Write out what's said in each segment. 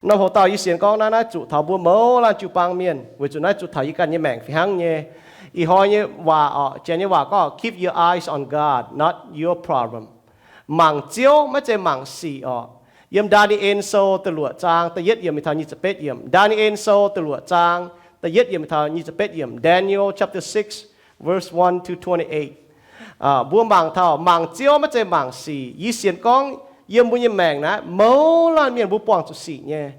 Norm hoc dauh yie sienx gorngv naaiv, naaiv zuqc taux mbuo mouz laanh jiu-baang mienh, weic zuqc naaiv zuqc taux yie ganh nyei maengc fih hnangv nyei. Ih hnoi nyei waac orqc, Janx nyei waac gorngv, keep your eyes on God, not your problem. Mangc Ziouv, maiv zeiz mangc sic orqc. Yiem Ndaa^ni^en Sou da'luoqc zaang da'yietv yiemc mingh taux nyic ziepc betv yiemc. Ndaa^ni^en Sou da'luoqc zaang da'yietv yiemc mingh taux nyic ziepc betv yiemc. Daniel chapter six, verse one to twenty-eight. Mbuo mangc taux mangc Ziouv maiv zeiz mangc sic. Yie sienx gorngv yiem mbuo nyei maengc naaiv mouz laanh mienh mbuo buangh zuqc sic nyei.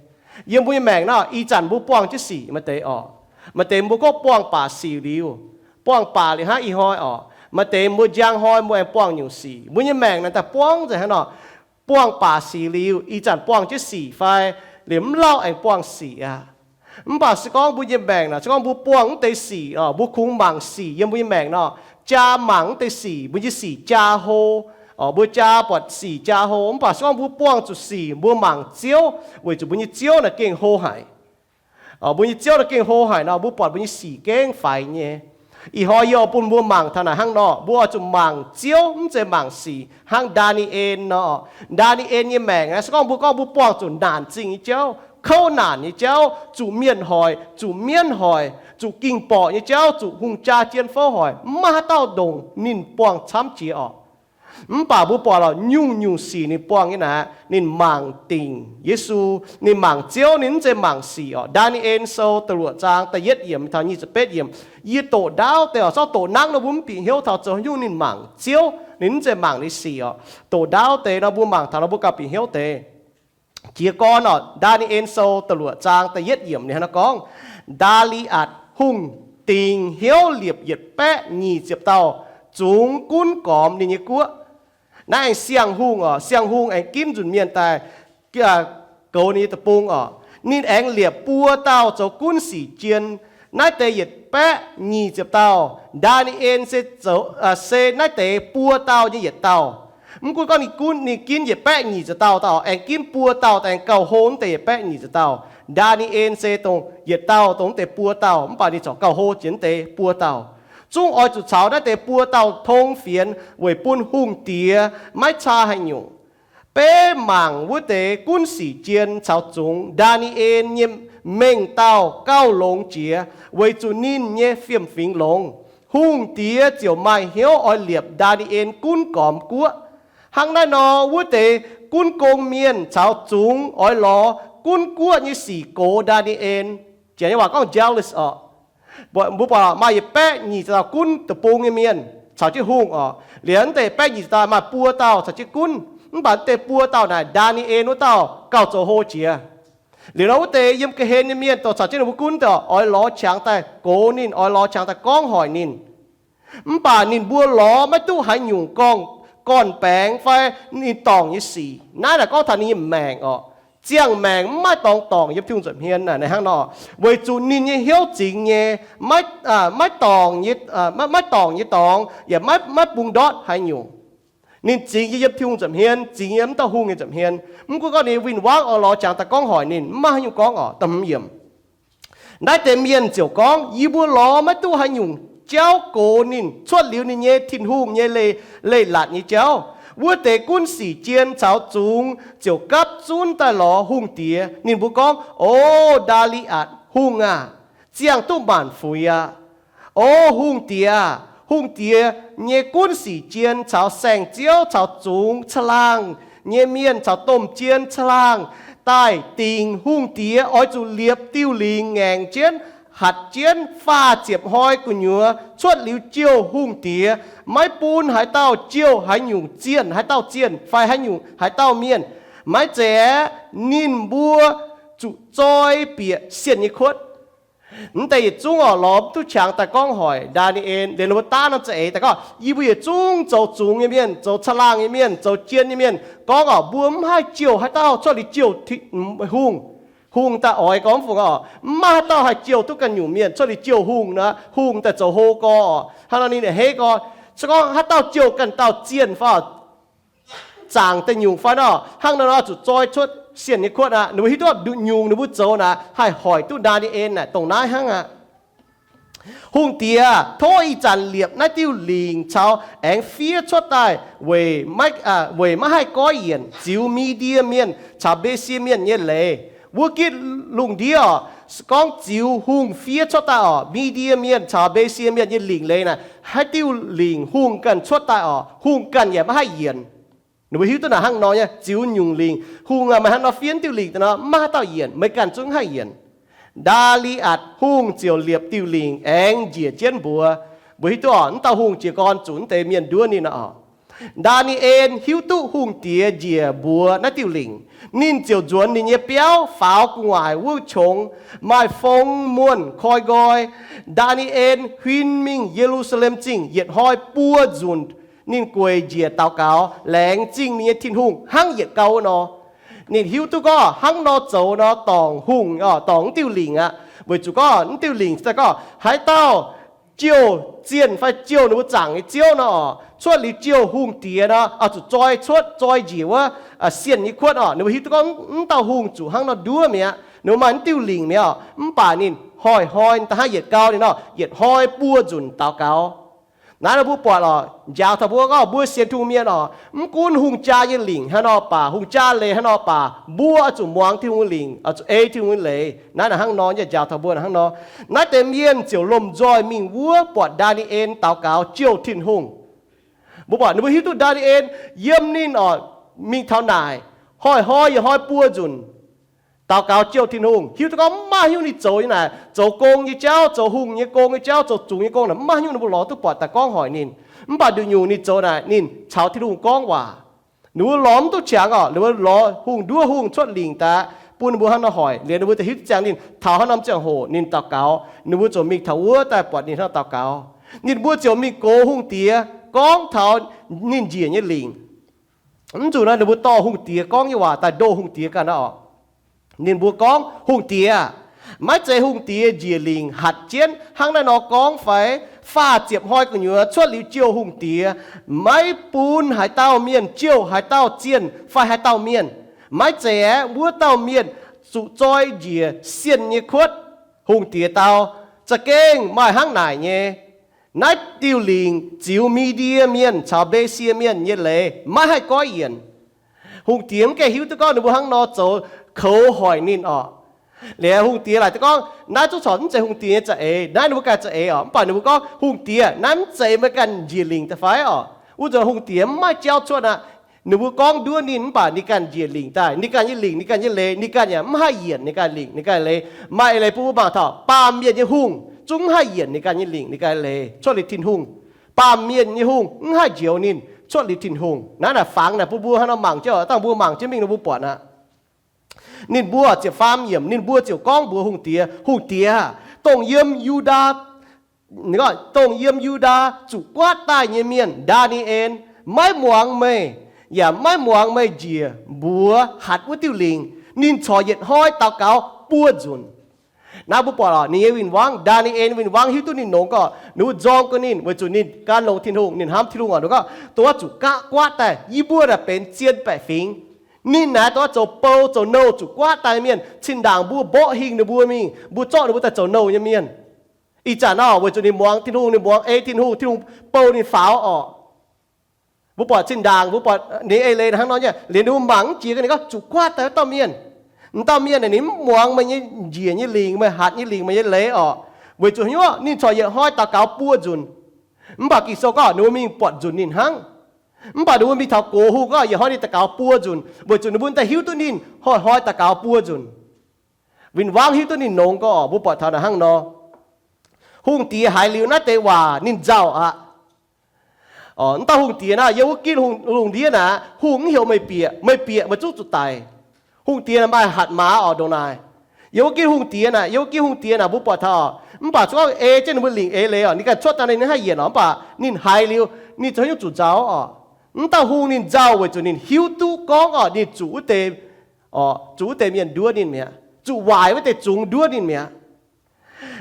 Yiem mbuo nyei maengc naaiv ih zanc mbuo buangh jienv sic maaih deix orqc. Maaih deix mbuo gorngv buangh baac sic liuz, buangh baac liuz hnangv ih hnoi orqc. Maaih deix mbuo njang hnoi mbuo aengx buangh nyungc sic. Mbuo nyei maengc naaiv daaih buangv nzengc hnangv nor, buangh baac sic liuz, ih zanc buangh jienv sic fai liuz mv lauh aengx buangh sic aqv. Mv baac se gorngv mbuo nyei maengc naaic, se gorngv mbuo buangh mv deix sic orqc, mbuo kungx mangc sic yiem mbuo nyei maengc nor, jaa mangc mv deix sic, mbuo nyei sic jaa hlo, mbuo jaa buatc sic jaa hlo. Mv baac se gorngv mbuo buangh zuqc sic, mbuo mangc Ziouv, weic zuqc mbuo nyei Ziouv naaic gengh hlo haic. Mbuo nyei Ziouv naaic gengh hlo haic nor, mbuo buatc mbuo nyei sic gengh faix nyei. Ih hnoi yie oix bun mbuo mangc taux naaic hnangv nor, mbuo oix zuqc mangc Ziouv, mv zeiz mangc sic hnangv Ndaa^ni^en nor. Ndaa^ni^en nyei maengc naaiv, se gorngv mbuo gorngv mbuo buangh zuqc naanc zingh nyei jauv, kouv naanc nyei jauv, zuqc mienh hoic, zuqc mienv hoic, zuqc ging-borqc nyei jauv, zuqc hungh jaa jien fouv hoic, mv maaih haaix dauh ndongc ninh buangh camv jiex orqc. Mv baac mbuo buatc lorqc, nyungc-nyungc sic ninh buangh nyei naaic, ninh mangc dingc Yesu, ninh mangc Ziouv, ninh mv zeiz mangc sic orqc. Ndaa^ni^en Sou da'luoqc zaang da'yietv yiemc taux nyic ziepc betv yiemc. Yie doqc ndaauv deix orqc, zorqv doqc nangv nor mbuo mv bieqc hnyouv taux zoux haaix nyungc ninh mangc Ziouv, ninh mv zeiz mangc ninh sic orqc. Doqc ndaauv deix nor mbuo mangc taux nor mbuo gauh bieqc hnyouv deix. Jiez gorn orqc, Ndaa^ni^en Sou da'luoqc zaang da'yietv yiemc ninh hnangv naaiv gorngv, Ndaa^li^atc Hungh dingc hnyouv liepc yietc baeqv nyic ziepc dauh zungx gunv gormx ninh nyei guoqv. Naaiv aengx siang-hungh orqc, siang-hungh aengx ginv nzunc mienh daaih goux ninh nyei deic-bung orqc. Ninh aengx liepc buo dauh zoux gunv sic jien. Naaiv deix yietc baeqv nyic ziepc dauh, Ndaa^ni^en se zoux, se naaiv deix buo dauh nyei yietc dauh. Mv gunv gorngv ninh gunv, ninh ginv yietc baeqv nyic ziepc dauh daaih, aengx ginv buo dauh daaih aengx gauh hlo mv deix yietc baeqv nyic ziepc dauh. Ndaa^ni^en se dongh yietc dauh dongh mv deix buo dauh, mv baac ninh corc gauh hlo jiex mv deix buo dauh. Zungv oix zuqc caux naaiv deix buo dauh tong fienx weic bun hungh diex maiv caa haaix nyungc. Beiv mangc wuov deix gunv sic jien caux zungx Ndaa^ni^en nyei mengh dauh gauh longx jiex, weic zuqc ninh nyei fiem-fingx longx. Hungh diex ziouc maaih hnyouv oix liepc Ndaa^ni^en gunv gormx guoqv. Hnangv naaiv nor, wuov deix gunv gong mienh caux zungx oix lorz gunv guoqv nyei sic gox Ndaa^ni^en. Janx nyei waac gorngv jealous orqc. Mbuo buatc maaih yietc baeqv nyic ziepc dauh gunv deic-bung nyei mienh caux jienv hungh orqc. Liuz mv deix baeqv nyic ziepc dauh maaih buo dauh caux jienv gunv. Mv baac mv deix buo dauh naaic, Ndaa^ni^en wuov dauh gauh zoux hlo jiex. Liuz nor wuov deix yiem ga'hlen nyei mienh dongh caux jienv ninh mbuo gunv daaih oix lorz qangx daaih gox ninh, oix lorz qangx daaih gorngv hoic ninh. Mv baac ninh mbuo lorz maiv duqv haaix nyungc gorngv gorn-baengx fai ninh dorngc nyei sic. Naaiv naaic gorngv taux ninh nyei maengc orqc. Ziangh maengc mv maaih dorngx dorngc yiem Tin-Hungh nza'hmien naaic hnangv nor, weic zuqc ninh nyei hnyouv zingx nyei, maiv dorngc, maiv dorngc nyei dorngx yaac maiv bungx ndortv haaix nyungc. Ninh zingx yiem Tin-Hungh nza'hmien, zingx yiem mv dauh hungh nyei nza'hmien. Mv gunv gorngv ninh win-wangv oix lorz qangx daaih gorngv hoic ninh, mv maaih haaix nyungc gorngv orqc. Da'hmz yiemc. Naaiv deix mienh ziouc gorngv, Yie mbuo lorz maiv duqv haaix nyungc jauv gox ninh cuotv liuz ninh nyei Tin-Hungh nyei leiz-latc nyei jauv. Wuov deix gunv sic jien caux zungx ziouc gapv zunv daaih lorz hungh diex. Ninh mbuo gorngv, O Ndaa^li^atc Hungh aah! Ziangh duqv maanc fuix aqv. O hungh diex aah! Hungh diex nyei gunv sic jien caux saeng-ziouv caux zungx caangh laangh nyei mienh caux domh jien caangh laangh daaih dingc hungh diex oix zuqc liepc diuh lingc ngaengc jienv, hatc jienv faah ziepc hnoi gu'nyuoz cuotv liuz jouh hungh diex. Maiv bun haaix dauh jouh haaix nyungc zienh haaix dauh zienh fai haaix nyungc haaix dauh mienh. Maiv zeiz aeqv, ninh mbuo zuqc zoi bieqc sienh nyei kuotv. Mv deix yietc zungv orqc, lorz mv duqv qangx daaih gorngv hoic Ndaa^ni^en. Liuz ninh mbuo daav norm za'eix daaih gorngv, Yie mbuo yietc zungv zoux zungx nyei mienh, zoux caangh laangh nyei mienh, zoux jien nyei mienh, gorngv orqc, mbuo mv haih jouh haaix dauh cuotv liuz jouh hungh. Hungh daaih oix gorngv mv fungc orqc, mv maaih haaix dauh haih jouh duqv ganh nyungc mienh cuotv liuz jouh hungh nor, hungh daaih zoux hlo gorx orqc. Hnangv nor ninh a'hneiv gorx, se gorngv haaix dauh jouh ganh dauh zienh fai zaangc daaih nyungc fai nor, hnangv nor nor zuqc zoi cuotv sienh nyei kuotv aqv. Ninh mbuo hiuv duqv nyungc ninh mbuo zoux naaic haih hoic duqv Ndaa^ni^en naaic dongh naaiv hnangv aqv. Hungh diex, tov ih zanc liepc naaiv diuh lingc caux aengx fiev cuotv daaih weic maiv haih goiv yienc ziux Mi^ndie Mienh caux Mbe^sie Mienh nyei leiz. Wuov gitv lungh ndiev oc, gorngv ziux hungh fiev cuotv daaih oc, Mi^ndie Mienh caux Mbe^sie Mienh nyei lingc leiz naaic, haaix diuh lingc hungh ganh cuotv daaih oc, hungh ganh yaac maiv haih yienc. Ninh mbuo hiuv duqv naaic hnangv nor nyei, ziux nyungc lingc, hungh aac, meih hnangv nor fiev diuh lingc daaih nor, maiv haaix dauh yienc, meih ganh zungv haih yienc. Ndaa^li^atc Hungh ziouc liepc diuh lingc aengx njiec jienv mbuox. Mbuo hiuv duqv oc, wuov dauh hungh jiez gorn zuqc wuov deix mienh nduov ninh oc. Ndaa^ni^en hiuv duqv hungh diex njiec mbuox naaiv diuh lingc. Ninh ziouc nzuonx ninh nyei biauv faaux gu'nguaaic wuov qongx, maaih fong muonh koi nqoi. Ndaa^ni^en huin mingh Ye^lu^saa^lem Zingh yietc hnoi buo nzunc. Ninh gueic njiec daux gaux, laengz zingh ninh nyei Tin-Hungh hnangv yietc gau wuov nor. Ninh hiuv duqv gorngv hnangv nor zoux nor dorngc hungh, dorngc wuov diuh lingc aqv. Weic zuqc gorngv wuov diuh lingc daaih gorngv haaix dauh jouh zienh fai jouh ninh mbuo zaangc nyei ziouv nor, cuotv liuz jouh hungh diex nor, zuqc zoi cuotv zoi njiec wuov sienh nyei kuotv oc. Ninh mbuo hiuv duqv gorngv wuov dauh hungh zuqc hnangv nor nduov mi'aqv. Ninh mbuo maaih wuov diuh lingc mi'aqv oc. Mv baac ninh hnoi-hnoi da'hnangv yietc gau ninh nor, yietc hnoi buo nzunc daux gaux. Naaiv nor mbuo buatc oc, njaaux taux mbuo gorngv mbuo sienx Tin-Hungh mienh oc, mv gunv hungh jaa nyei lingc hnangv nor baac, hungh jaa leiz hnangv nor baac, mbuo oix zuqc muangx Tin-Hungh lingc, oix zuqc ei Tin-Hungh nyei leiz. Naaiv naaic hnangv nor nyei, njaaux taux mbuo naaic hnangv nor. Naaiv deix mienh ziouc lomh nzoih mingh wuov buatc Ndaa^ni^en daux gaux jouh Tin-Hungh. Mbuo buatc ninh mbuo hiuv duqv Ndaa^ni^en yiem ninh oc, mingh taux naaic, hnoi-hnoi yietc hnoi buo nzunc daux gaux jouh Tin-Hungh. Hiuv duqv gorngv mv maaih haaix nyungc ninh zoux nyei naaic, zoux gong nyei jauv, zoux hungh nyei gong nyei jauv, zoux zungx nyei gong naaic, mv maaih haaix nyungc ninh mbuo lorz duqv buatc daaih gorngv hoic ninh. Mv baac nduqc nyungc ninh zoux naaic, ninh caux Tin-Hungh gorngv waac. Ninh mbuo lorz mv duqv qangx oc, ninh mbuo lorz hungh nduov hungh cuotv lingc daaih bun ninh mbuo hnangv nor hoic. Liuz ninh mbuo ziouc hiuv duqv ziangh ninh taux haaix norm ziangh hoc ninh daux gaux, ninh mbuo ziouc mingh taux wuov daaih buatc ninh hnangv nor daux gaux. Ninh mbuo ziouc mingh gox hungh diex gorngv taux ninh njiec nyei lingc. Mv zuqc nor ninh mbuo dorh hungh diex gorngv nyei waac daaih ndoh hungh diex ganh aqv oc. Ninh mbuo gorngv, Hungh diex, maiv zeiz hungh diex njiec lingc hatc jienv hnangv naaiv nor gorngv fai? Faah ziepc hnoi gu'nyuoz cuotv liuz jouh hungh diex, maiv bun haaix dauh mienh jouh haaix dauh zienh fai haaix dauh mienh. Maiv zeiz aeqv, wuov dauh mienh zuqc zoi njiec sienh nyei kuotv. Hungh diex dau, Za'gengh maaih hnangv naaic nyei. Naaiv diuh lingc ziux Mi^ndie Mienh caux Mbe^sie Mienh nyei leiz, maiv haih goiv yienc. Hungh diex mv gaengh hiuv duqv gorngv ninh mbuo hnangv nor zoux, koux hoic ninh oc. Liuz hungh diex laaic duqv gorngv naaiv zungv corc mv zeiz hungh diex nyei za'eix, naaiv ninh mbuo ganh za'eix oc. Mv baac ninh mbuo gorngv, Hungh diex, naaiv mv zeiz meih ganh njiec lingc daaih fai oc? Wuov nzunc hungh diex mv maaih jauv cuotv aqv. Ninh mbuo gorngv nduov ninh mv baac ninh ganh njiec lingc daaih, ninh ganh nyei lingc, ninh ganh nyei leiz, ninh ganh yaac mv haih yienc ninh ganh lingc, ninh ganh leiz. Maaih eix leiz bun mbuo mangc taux baamh mienh nyei hungh zungv mv haih yienc ninh ganh nyei lingc, ninh ganh leiz cuotv liuz Tin-Hungh. Baamh mienh nyei hungh mv haih njoux ninh cuotv liuz Tin-Hungh. Naaiv naaic fangx naaic bun mbuo hnangv nor mangc jienv, dangh mbuo mangc jienv mingh nor mbuo buatc aqv. Ninh mbuo ziepc faam yiemc, ninh mbuo ziouc gorngv mbuox hungh diex, Hungh diex, dongh yiem Yu^ndaa, dongh yiem Yu^ndaa zuqc guaatv daaih nyei mienh Ndaa^ni^en maiv muangx meih, yaac maiv muangx meih njiec mbuox hatc wuov diuh lingc. Ninh corc yietc hnoi daux gaux buo nzunc. Naaiv mbuo buatc oc, ninh nyei win-wangv, Ndaa^ni^en win-wangv hiuv duqv ninh nongx gorqv, ninh mbuo nzorng gorqv ninh weic zuqc ninh gan longx Tin-Hungh, ninh hnamv Tin-Hungh oc. Ninh gorngv, Dongh wuov zuqc gaav guaatv daaih, yie mbuo naaic benx zien baeqc fingx. Ninh naaic dongh wuov zoux bou zoux nouh zuqc guaatv daaih nyei mienh. Cin-ndaangc mbuo mborqv hingh ninh mbuo mingh, mbuo zorqv ninh mbuo daaih zoux nouh nyei mienh. Ih zanc nor weic zuqc ninh muangx Tin-Hungh, ninh muangx ei Tin-Hungh, Tin-Hungh bou ninh faaux oc. Mbuo buatc cin-ndaangc, mbuo buatc ninh eix leiz hnangv nor nyei, liuz ninh mbuo mangc mv jiex, ninh gorngv, Zuqc guaatv daaih wuov dauh mienh. Wuov dauh mienh naaic ninh mv muangx meih nyei njiec nyei lingc, meih hatc nyei lingc, meih nyei leiz oc. Weic zuqc haaix nyungc? Ninh corc yietc hnoi daux gaux buo nzunc. Mv baac Ging-Sou gorngv ninh mbuo mingh buatc nzunc ninh hnangv. Mv baac ninh mbuo mingh taux gox hungh gorngv yietc hnoi ninh daux gaux buo nzunc, weic zuqc ninh mbuo daaih hiuv duqv ninh hnoi-hnoi daux gaux buo nzunc. Win-wangv hiuv duqv ninh nongx gorqv, mbuo buatc taux naaic hnangv nor. Hungh diex haiz liuz naaiv deix waac ninh nzauh aqv. Wuov dauh hungh diex naaic yiem wuov gitv lungh ndiev naaic, hungh mv heuc meih bieqc, meih bieqc meih zungv zuqc daic. Hungh diex naaic maaih hatc maaz oc ndongc naaic. Yiem wuov gitv hungh diex naaic, yiem wuov gitv hungh diex naaic mbuo buatc taux, mv baac zungv gorngv ei jienv ninh mbuo lingc eix leiz oc, ninh ganh cuotv daaih ninh haih yienc oc, mv baac ninh haiz liuz, ninh zungv nyungc zuqc nzauh oc. Wuov dauh hungh ninh nzauh weic zuqc ninh hiuv duqv gorngv oc, ninh zuqc wuov deix, zuqc wuov deix mienh nduov ninh mi'aqv, zuqc waaic wuov deix zungx nduov ninh mi'aqv.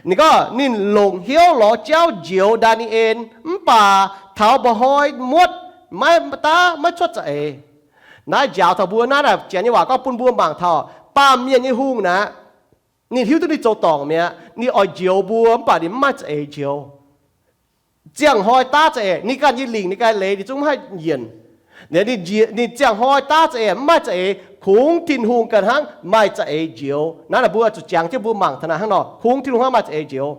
Ninh gorngv ninh longc hnyouv lorz jauv njoux Ndaa^ni^en, mv baac taux mba'hnoi muotv maiv daav maiv cuotv za'eix. Naaiv njaaux taux mbuo naaiv naaic janx nyei waac gorngv bun mbuo mangc taux baamh mienh nyei hungh naaic, ninh hiuv duqv ninh zoux dorngc mi'aqv. Ninh oix njoux mbuo mv baac ninh mv maaih za'eix njoux. Ziangh hnoi daav za'eix, ninh ganh nyei lingc ninh ganh leiz ninh zungv mv haih yienc. Ninh ziangh hnoi daav za'eix mv maaih za'eix Kungx Tin-Hungh ganh hnangv maaih za'eix njoux. Naaiv mbuo zuqc jangx jienv mbuo mangc taux naaiv hnangv nor, kungx Tin-Hungh hnangv maaih za'eix njoux.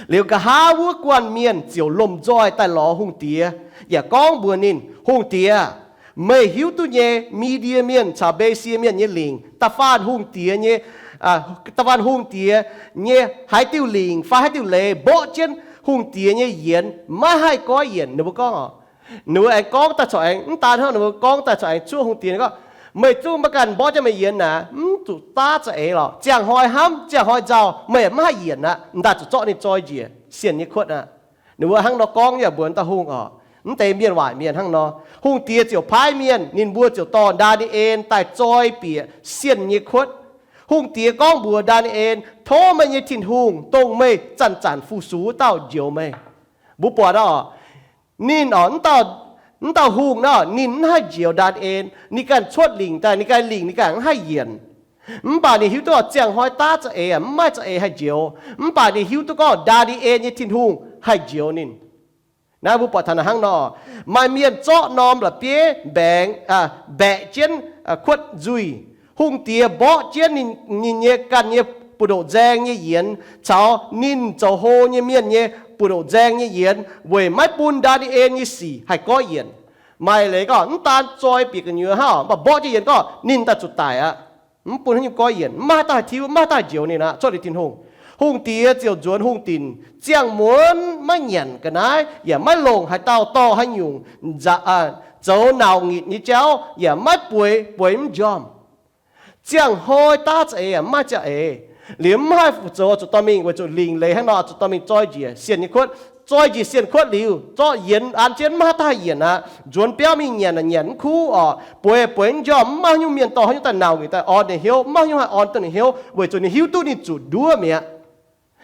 Liuz nqa'haav wuov guanh mienh ziouc lomh nzoih daaih lorz hungh diex, yaac gorngv mbuox ninh, Hungh diex, meih hiuv duqv nyei, Mi^ndie Mienh caux Mbe^sie Mienh nyei lingc, da'faanh hungh diex nyei, da'faanh hungh diex nyei haaix diuh lingc fai haaix diuh leiz mborqv jienv hungh diex nyei yienx, maiv haih goiv yienc. Ninh mbuo gorngv, ninh mbuo aengx gorngv daaih corc aengx mv daan hnangv, ninh mbuo gorngv daaih corc aengx cuoqv hungh diex gorngv, Meih zungv maiv ganh mborqv jienv meih yienx naaic, mv zuqc daav za'eix lorqc. Ziangh hnoi hnamv, ziangh hnoi nzauh, meih mv haih yienc aqv. M'daaih zuqc zorqv ninh zoi njiec sienx nyei kuotv aqv. Ninh mbuo hnangv nor gorngv yaac mbuox dauh hungh oc. Mv deix mienh waaic mienh hnangv nor. Hungh diex ziouc paaiv mienh, ninh mbuo ziouc dorh Ndaa^ni^en daaih zoi bieqc sienx nyei kuotv. Hungh diex gorngv mbuox Ndaa^ni^en, Tov meih nyei Tin-Hungh, dongh meih zanc-zanc fu-sux wuov dauh njoux meih. Mbuo buatc oc, ninh oc, mv dauh hungh naaiv, ninh mv haih njoux Ndaa^ni^en. Ninh ganh cuotv lingc daaih, ninh ganh lingc ninh ganh mv haih yienc. Mv baac ninh hiuv duqv ziangh hnoi daav za'eix, mv maaih za'eix haih njoux. Mv baac ninh hiuv duqv gorngv Ndaa^ni^en nyei Tin-Hungh haih njoux ninh. Naaiv mbuo buatc taux naaic hnangv nor, maaih mienh zorqv norm la'bieiv mbaengx, mbaeqc jienv kuotv nzuih. Hungh diex mborqv jienv ninh nyei ganh nyei buoz-ndoqv nzaeng nyei yienx caux ninh zoux hlo nyei mienh nyei buoz-ndoqv nzaeng nyei yienx, weic maiv bun Ndaa^ni^en nyei sic haih goiv yienc. Maaih leiz gorngv mv daan zoi bieqc gu'nyuoz hnangv, mv baac mborqv jienv yienx gorngv ninh daaih zuqc daic aqv. Mv bun haaix nyungc goiv yienc, mv maaih dauh haih tiuv, mv maaih dauh haih njoux ninh aqv. Cuotv liuz Tin-Hungh, hungh diex ziouc nzuonx hungh dinc ziangh muonz maiv nyanc ga'naaiv yaac maiv longc haaix dauh dorh haaix nyungc zoux nauc nyitc nyei jauv yaac maiv bueix, bueix mv njormh. Ziangh hnoi daav za'eix yaac mv maaih za'eix. Liuz mv haih fu-sux, zuqc dorh mingh weic zuqc lingc leiz hnangv nor, zuqc dorh mingh zoi njiec sienx nyei kuotv. Zoi njiec sienx kuotv liuz, zorqv yienx an jienv mv maaih dauh haih yienc aqv. Nzuonx biauv mingh nyanc, nyanc mv kuv oc, bueix, bueix mv njormh, mv maaih haaix nyungc mienh dorh haaix nyungc daaih nauc nyitc daaih orn ninh hnyouv, mv maaih haaix nyungc haih orn duqv ninh hnyouv, weic zuqc ninh hiuv duqv ninh zuqc nduov mi'aqv.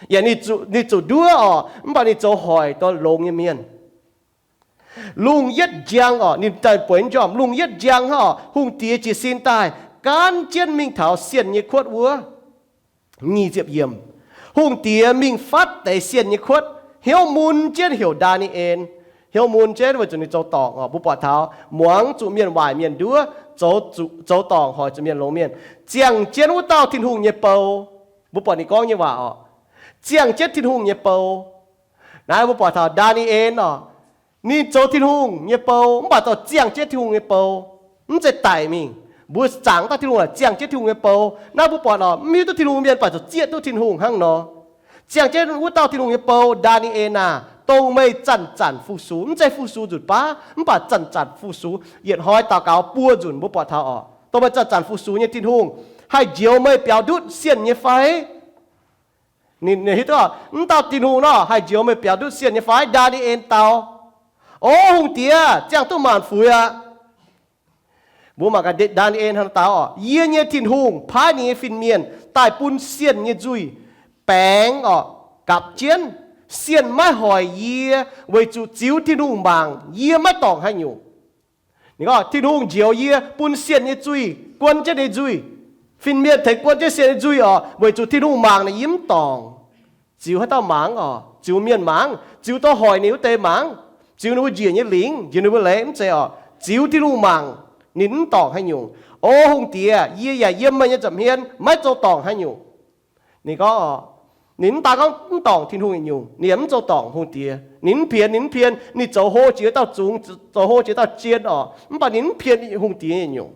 Yaac ninh zuqc nduov oc, mv baac ninh zoux hoic dorh longx nyei mienh. Lungh yietv njang oc, ninh daaih bueix mv njormh, lungh yietv njang hnangv oc, hungh diex jiez sin daaih gaanv jienv mingh taux sienx nyei kuotv wuov. Nyic ziepc yiemc. Hungh diex mingh fatv deix sienx nyei kuotv, hnyouv mun jienv heuc Ndaa^ni^en. Hnyouv mun jienv weic zuqc ninh zoux dorngc oc. Mbuo buatc taux muangx zuqc mienh waaic mienh nduov, zoux dorngc hoic zuqc mienh longx mienh, ziangh jienv wuov dauh Tin-Hungh nyei bou. Mbuo buatc ninh gorngv nyei waac oc, ziangh jienv Tin-Hungh nyei bou. Naaiv mbuo buatc taux Ndaa^ni^en oc, ninh zoux Tin-Hungh nyei bou, mv baac dorh ziangh jienv Tin-Hungh nyei bou, mv zeiz daic mingh. Mbuo zaangc dauh Tin-Hungh ziangh jienv Tin-Hungh nyei bou. Naaiv mbuo buatc oc, mv hiuv duqv Tin-Hungh mienh baac zuqc zieqv duqv Tin-Hungh hnangv nor. Ziangh jienv wuov dauh Tin-Hungh nyei bou, Ndaa^ni^en aah! Dongh meih zanc-zanc fu-sux, mv zeiz fu-sux nzunc baav, mv baac zanc-zanc fu-sux, yietc hnoi daux gaux buo nzunc. Mbuo buatc taux oc, dongh meih zanc-zanc fu-sux nyei Tin-Hungh haih njoux meih biaux ndutv sienx nyei fai? Ninh hiuv duqv, mv dauh Tin-Hungh nor haih njoux meih biaux ndutv sienx nyei fai? Ndaa^ni^en dau, O hungh diex, ziangh duqv maanc fuix aqv. Mbuo mangc gaax Ndaa^ni^en hnangv dau oc, Yie nyei Tin-Hungh paaiv ninh nyei fin-mienh daaih bun sienx nyei nzuih baengx oc gapv jienv. Sienx maiv hoic yie, weic zuqc ziux Tin-Hungh mangc yie maiv dorngc haaix nyungc. Ninh gorngv, Tin-Hungh njoux yie bun sienx nyei nzuih guon jienv ninh nzuih. Fin-mienh tengx guon jienv sienx nyei nzuih oc, weic zuqc Tin-Hungh mangc naaic yie mv dorngc. Ziux haaix dauh mangc oc? Ziux mienh mangc, ziux dorh hoic ninh wuov deix mangc, ziux ninh mbuo njiec nyei lingc, njiec ninh mbuo leiz, mv zeiz oc. Ziux Tin-Hungh mangc, ninh mv dorngc haaix nyungc. O hungh diex, yie yaac yiem meih nyei nza'hmien maiv zoux dorngc haaix nyungc. Ninh gorngv, ninh mv daan gorngv mv dorngc Tin-Hungh yietc nyungc, ninh yaac mv zoux dorngc hungh diex. Ninh mv pien, ninh mv pien, ninh zoux hlo jiex dauh zungx, zoux hlo jiex dauh jien oc, mv baac ninh mv pien hungh diex yietc nyungc.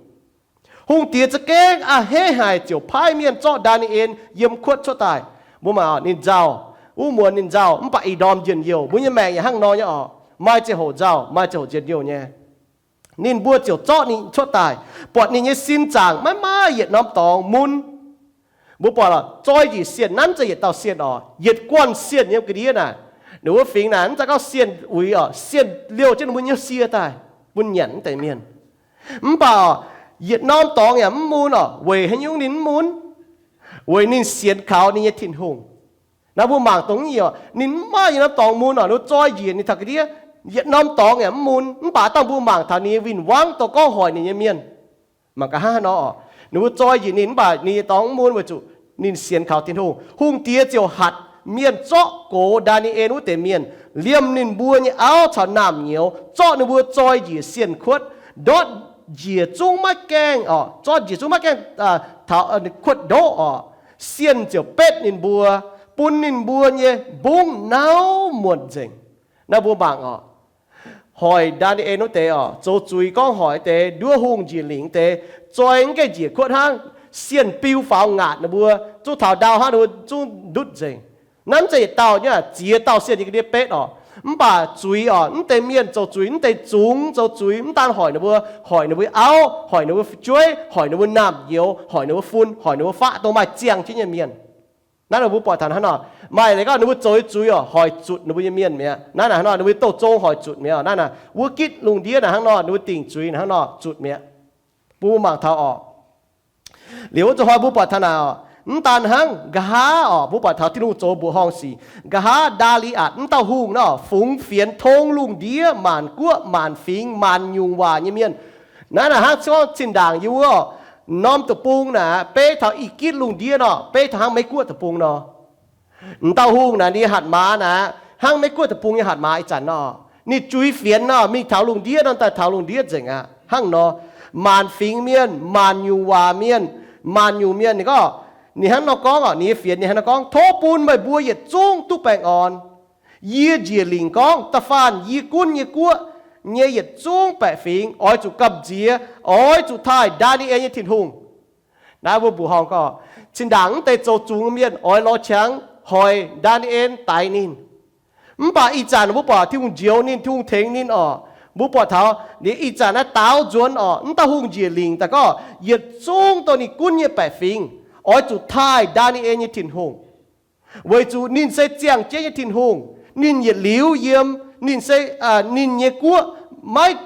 Hungh diex za'gengh a'hneiv haic ziouc paaiv mienh zorqv Ndaa^ni^en yiem kuotv cuotv daaih. Mbuo mangc, ninh nzauh, wuov muonz ninh nzauh, mv baac ih ndorm njien-youh. Mbuo nyei maengc yaac hnangv nor nyei oc, maaih ziangh hoc nzauh, maaih ziangh hoc njien-youh nyei. Ninh mbuo ziouc zorqv ninh cuotv daaih, buatc ninh nyei sin zaangc maiv maaih yietc norm dorngx mun. Mbuo buatc zoi njiec sienx naaiv mv zeiz yietc dauh sienx oc, yietc guanh sienx yiem ga'ndiev naaic. Ninh wuov fingx naaic mv zeiz gorngv sienx uix oc, sienx liouh jienv ninh mbuo nyei sie daaih bun nyanc wuov deix mienh. Mv baac yietc norm dorngx yaac mv mun oc. Weic haaix nyungc ninh mv mun? Weic ninh sienx kaux ninh nyei Tin-Hungh. Naaiv mbuo mangc dongh naaiv oc, ninh mv maaih yietc norm dorngx mun oc, ninh zoi njiec ninh taux ga'ndiev, yietc norm dorngx yaac mv mun, mv baac dangh mbuo mangc taux ninh nyei win-wangv dorh gorngv hoic ninh nyei mienh. Mangc gaax hnangv haaix nor oc, ninh mbuo zoi njiec ninh mv baac ninh nyei dorngx mv mun weic zuqc ninh sienx kaux Tin-Hungh. Hungh diex ziouc hatc mienh zorqv gox Ndaa^ni^en wuov deix mienh, liemh ninh mbuo nyei auv caux naamh nyouz, zorqv ninh mbuo zoi njiec sienx kuotv, ndortv njiec zungv maiv gaengh oc, zorqv njiec zungv maiv gaengh taux kuotv ndoqv oc, sienh ziouc betv ninh mbuo, bun ninh mbuo nyei mbungv nauv muonc nzengc. Naaiv mbuo mangc oc, hoic Ndaa^ni^en wuov deix oc, zoux zuiz gorngv hoic deix, nduov hungh njiec lingc deix, zoi mv gaengh njiec kuotv hnangv, sienh biu faaux ngaatc ninh mbuo, zungv taux ndau hnangv ninh mbuo zungv ndutv nzengc. Naaiv mv zeiz yietc dauh nyei, ziex dauh sienh nyei ga'ndiev betv oc. Mv baac zuiz oc, mv deix mienh zoux zuiz, mv deix zungx zoux zuiz, mv daan hoic ninh mbuo, hoic ninh mbuo auv, hoic ninh mbuo fu'jueiv, hoic ninh mbuo naamh nyouz, hoic ninh mbuo fun, hoic ninh mbuo faqv, dongh maaih ziangh jienv nyei mienh. Naaiv ninh mbuo buatc taux hnangv nor, maaih leiz gorngv ninh mbuo zoux zuiz oc, hoic zuotc ninh mbuo nyei mienh mi'aqv. Naaiv naaic hnangv nor, ninh mbuo douh zong hoic zuotc mi'aqv. Naaiv naaic wuov gitv lungh ndiev naaic hnangv nor, ninh mbuo dingc zuiz naaic hnangv nor zuotc mi'aqv. Mbuo mangc taux oc, liuz wuov zuqc hnoi mbuo buatc taux naaic oc, mv daan hnangv, nqa'haav oc, mbuo buatc taux Tin-Hungh zoux mbuoqc horngh sic. Nqa'haav Ndaa^li^atc wuov dauh hungh nor, fungx fienx tong lungh ndiev maanc guoqv maanc fingx maanc nyungc waac nyei mienh. Naaiv naaic hnangv gorngv zinh ndaangc yie wuov norm deic-bung naaic, beiv taux i gitv lungh ndiev nor, beiv taux hnangv Meiv Guoqv deic-bung nor. M'dauh hungh naaic ninh hatc maaz naaic hnangv Meiv Guoqv deic-bung nyei hatc maaz ih zanc nor, ninh juix fienx nor, mingh taux lungh ndiev nor, daaih taux lungh ndiev nzengc aqv. Hnangv nor, maanc fingx mienh, maanc nyungc waac mienh, maanc nyungc mienh, ninh gorngv, ninh hnangv nor gorngv oc, ninh nyei fienx ninh hnangv nor gorngv, tov bun meih mbuo yietc zungv duqv baengh orn. Yie njiec lingc gorngv, da'faanh yie gunv nyei guoqv nyei yietc zungv baeqc fingx oix zuqc gamh nziex, oix zuqc taaih Ndaa^ni^en nyei Tin-Hungh. Naaiv mbuo mbuoqc horngh gorngv, zinh ndaangc mv deix zoux zungx mienh oix lorz qangx hoic Ndaa^ni^en daix ninh. Mv baac ih zanc mbuo buatc Tin-Hungh njoux ninh, Tin-Hungh tengx ninh oc. Mbuo buatc taux ninh ih zanc naaiv daaux nzuonx oc, mv dauh hungh njiec lingc daaih gorngv yietc zungv dongh ninh gunv nyei baeqc fingx oix zuqc taaih Ndaa^ni^en nyei Tin-Hungh, weic zuqc ninh se ziangh jienv nyei Tin-Hungh. Ninh yietc liuz yiem, ninh se, ninh nyei guoqv maiv,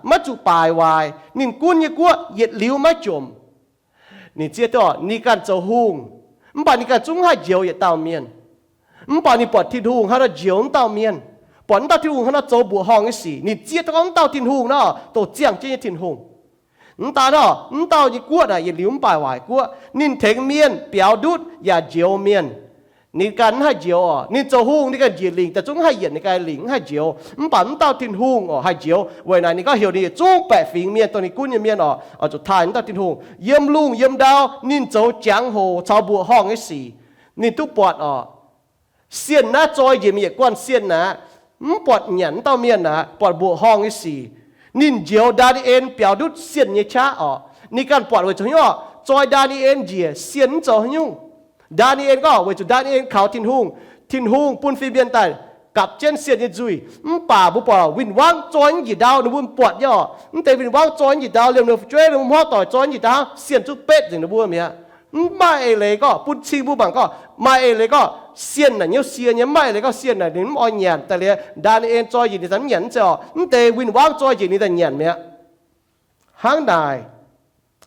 maiv zuqc baaic waaic. Ninh gunv nyei guoqv yietc liuz maiv jomc. Ninh zieqv duqv ninh ganh zoux hungh, mv baac ninh ganh zungv haih njoux yietc dauh mienh. Mv baac ninh buatc Tin-Hungh hnangv nor njoux wuov dauh mienh, buatc wuov dauh Tin-Hungh hnangv nor zoux mbuoqc horngh nyei sic, ninh zieqv duqv gorngv wuov dauh Tin-Hungh nor, dongh ziangh jienv nyei Tin-Hungh. Mv daan nor, wuov dauh nyei guoqv naaic yietc liuz mv baaic waaic guoqv, ninh tengx mienh biaux ndutv yaac njoux mienh. Ninh ganh mv haih njoux oc. Ninh zoux hungh, ninh ganh njiec lingc daaih zungv mv haih yienc ninh ganh lingc, mv haih njoux. Mv baac wuov dauh Tin-Hungh oc haih njoux. Weic naaic ninh gorngv heuc ninh yietc zungv baeqc fingx mienh dongh ninh gunv nyei mienh oc, oix zuqc taaih wuov dauh Tin-Hungh. Yiem lungh yiem ndau ninh zoux jangx-hoc caux mbuoqc horngh nyei sic, ninh duqv buatc oc. Sienh naaiv zoi njiec mingh yietc guanh sienh aqv, mv buatc nyanc wuov dauh mienh aqv, buatc mbuoqc horngh nyei sic. Ninh njoux Ndaa^ni^en biaux ndutv sienh nyei qaqv oc. Ninh ganh buatc weic zuqc hnyouv oc, zoi Ndaa^ni^en njiec sienh mv zoux haaix nyungc. Ndaa^ni^en gorngv weic zuqc Ndaa^ni^en kaux Tin-Hungh, Tin-Hungh bun fin-mienh daaih gapv jienv sienh nyei nzuih. Mv baac mbuo buatc win-wangv zoi njiec ndau, ninh mbuo buatc nyei oc, mv deix win-wangv zoi njiec ndau, liemh ninh fu'jueiv, ninh mbuo hmuangv doic zoi njiec ndau, sienh zungv betv nzengc ninh mbuo mi'aqv. Mv maaih eix leiz gorngv bun cing mbuo mangc gorngv maaih eix leiz gorngv sienh naaic hnyouv sie nyei, mv maaih eix leiz gorngv sienh naaic ninh mv oix nyanc daaih liuz, Ndaa^ni^en zoi njiec ninh daaih mv nyanc mv zeiz oc, mv deix win-wangv zoi njiec ninh daaih nyanc mi'aqv. Hnangv naaic,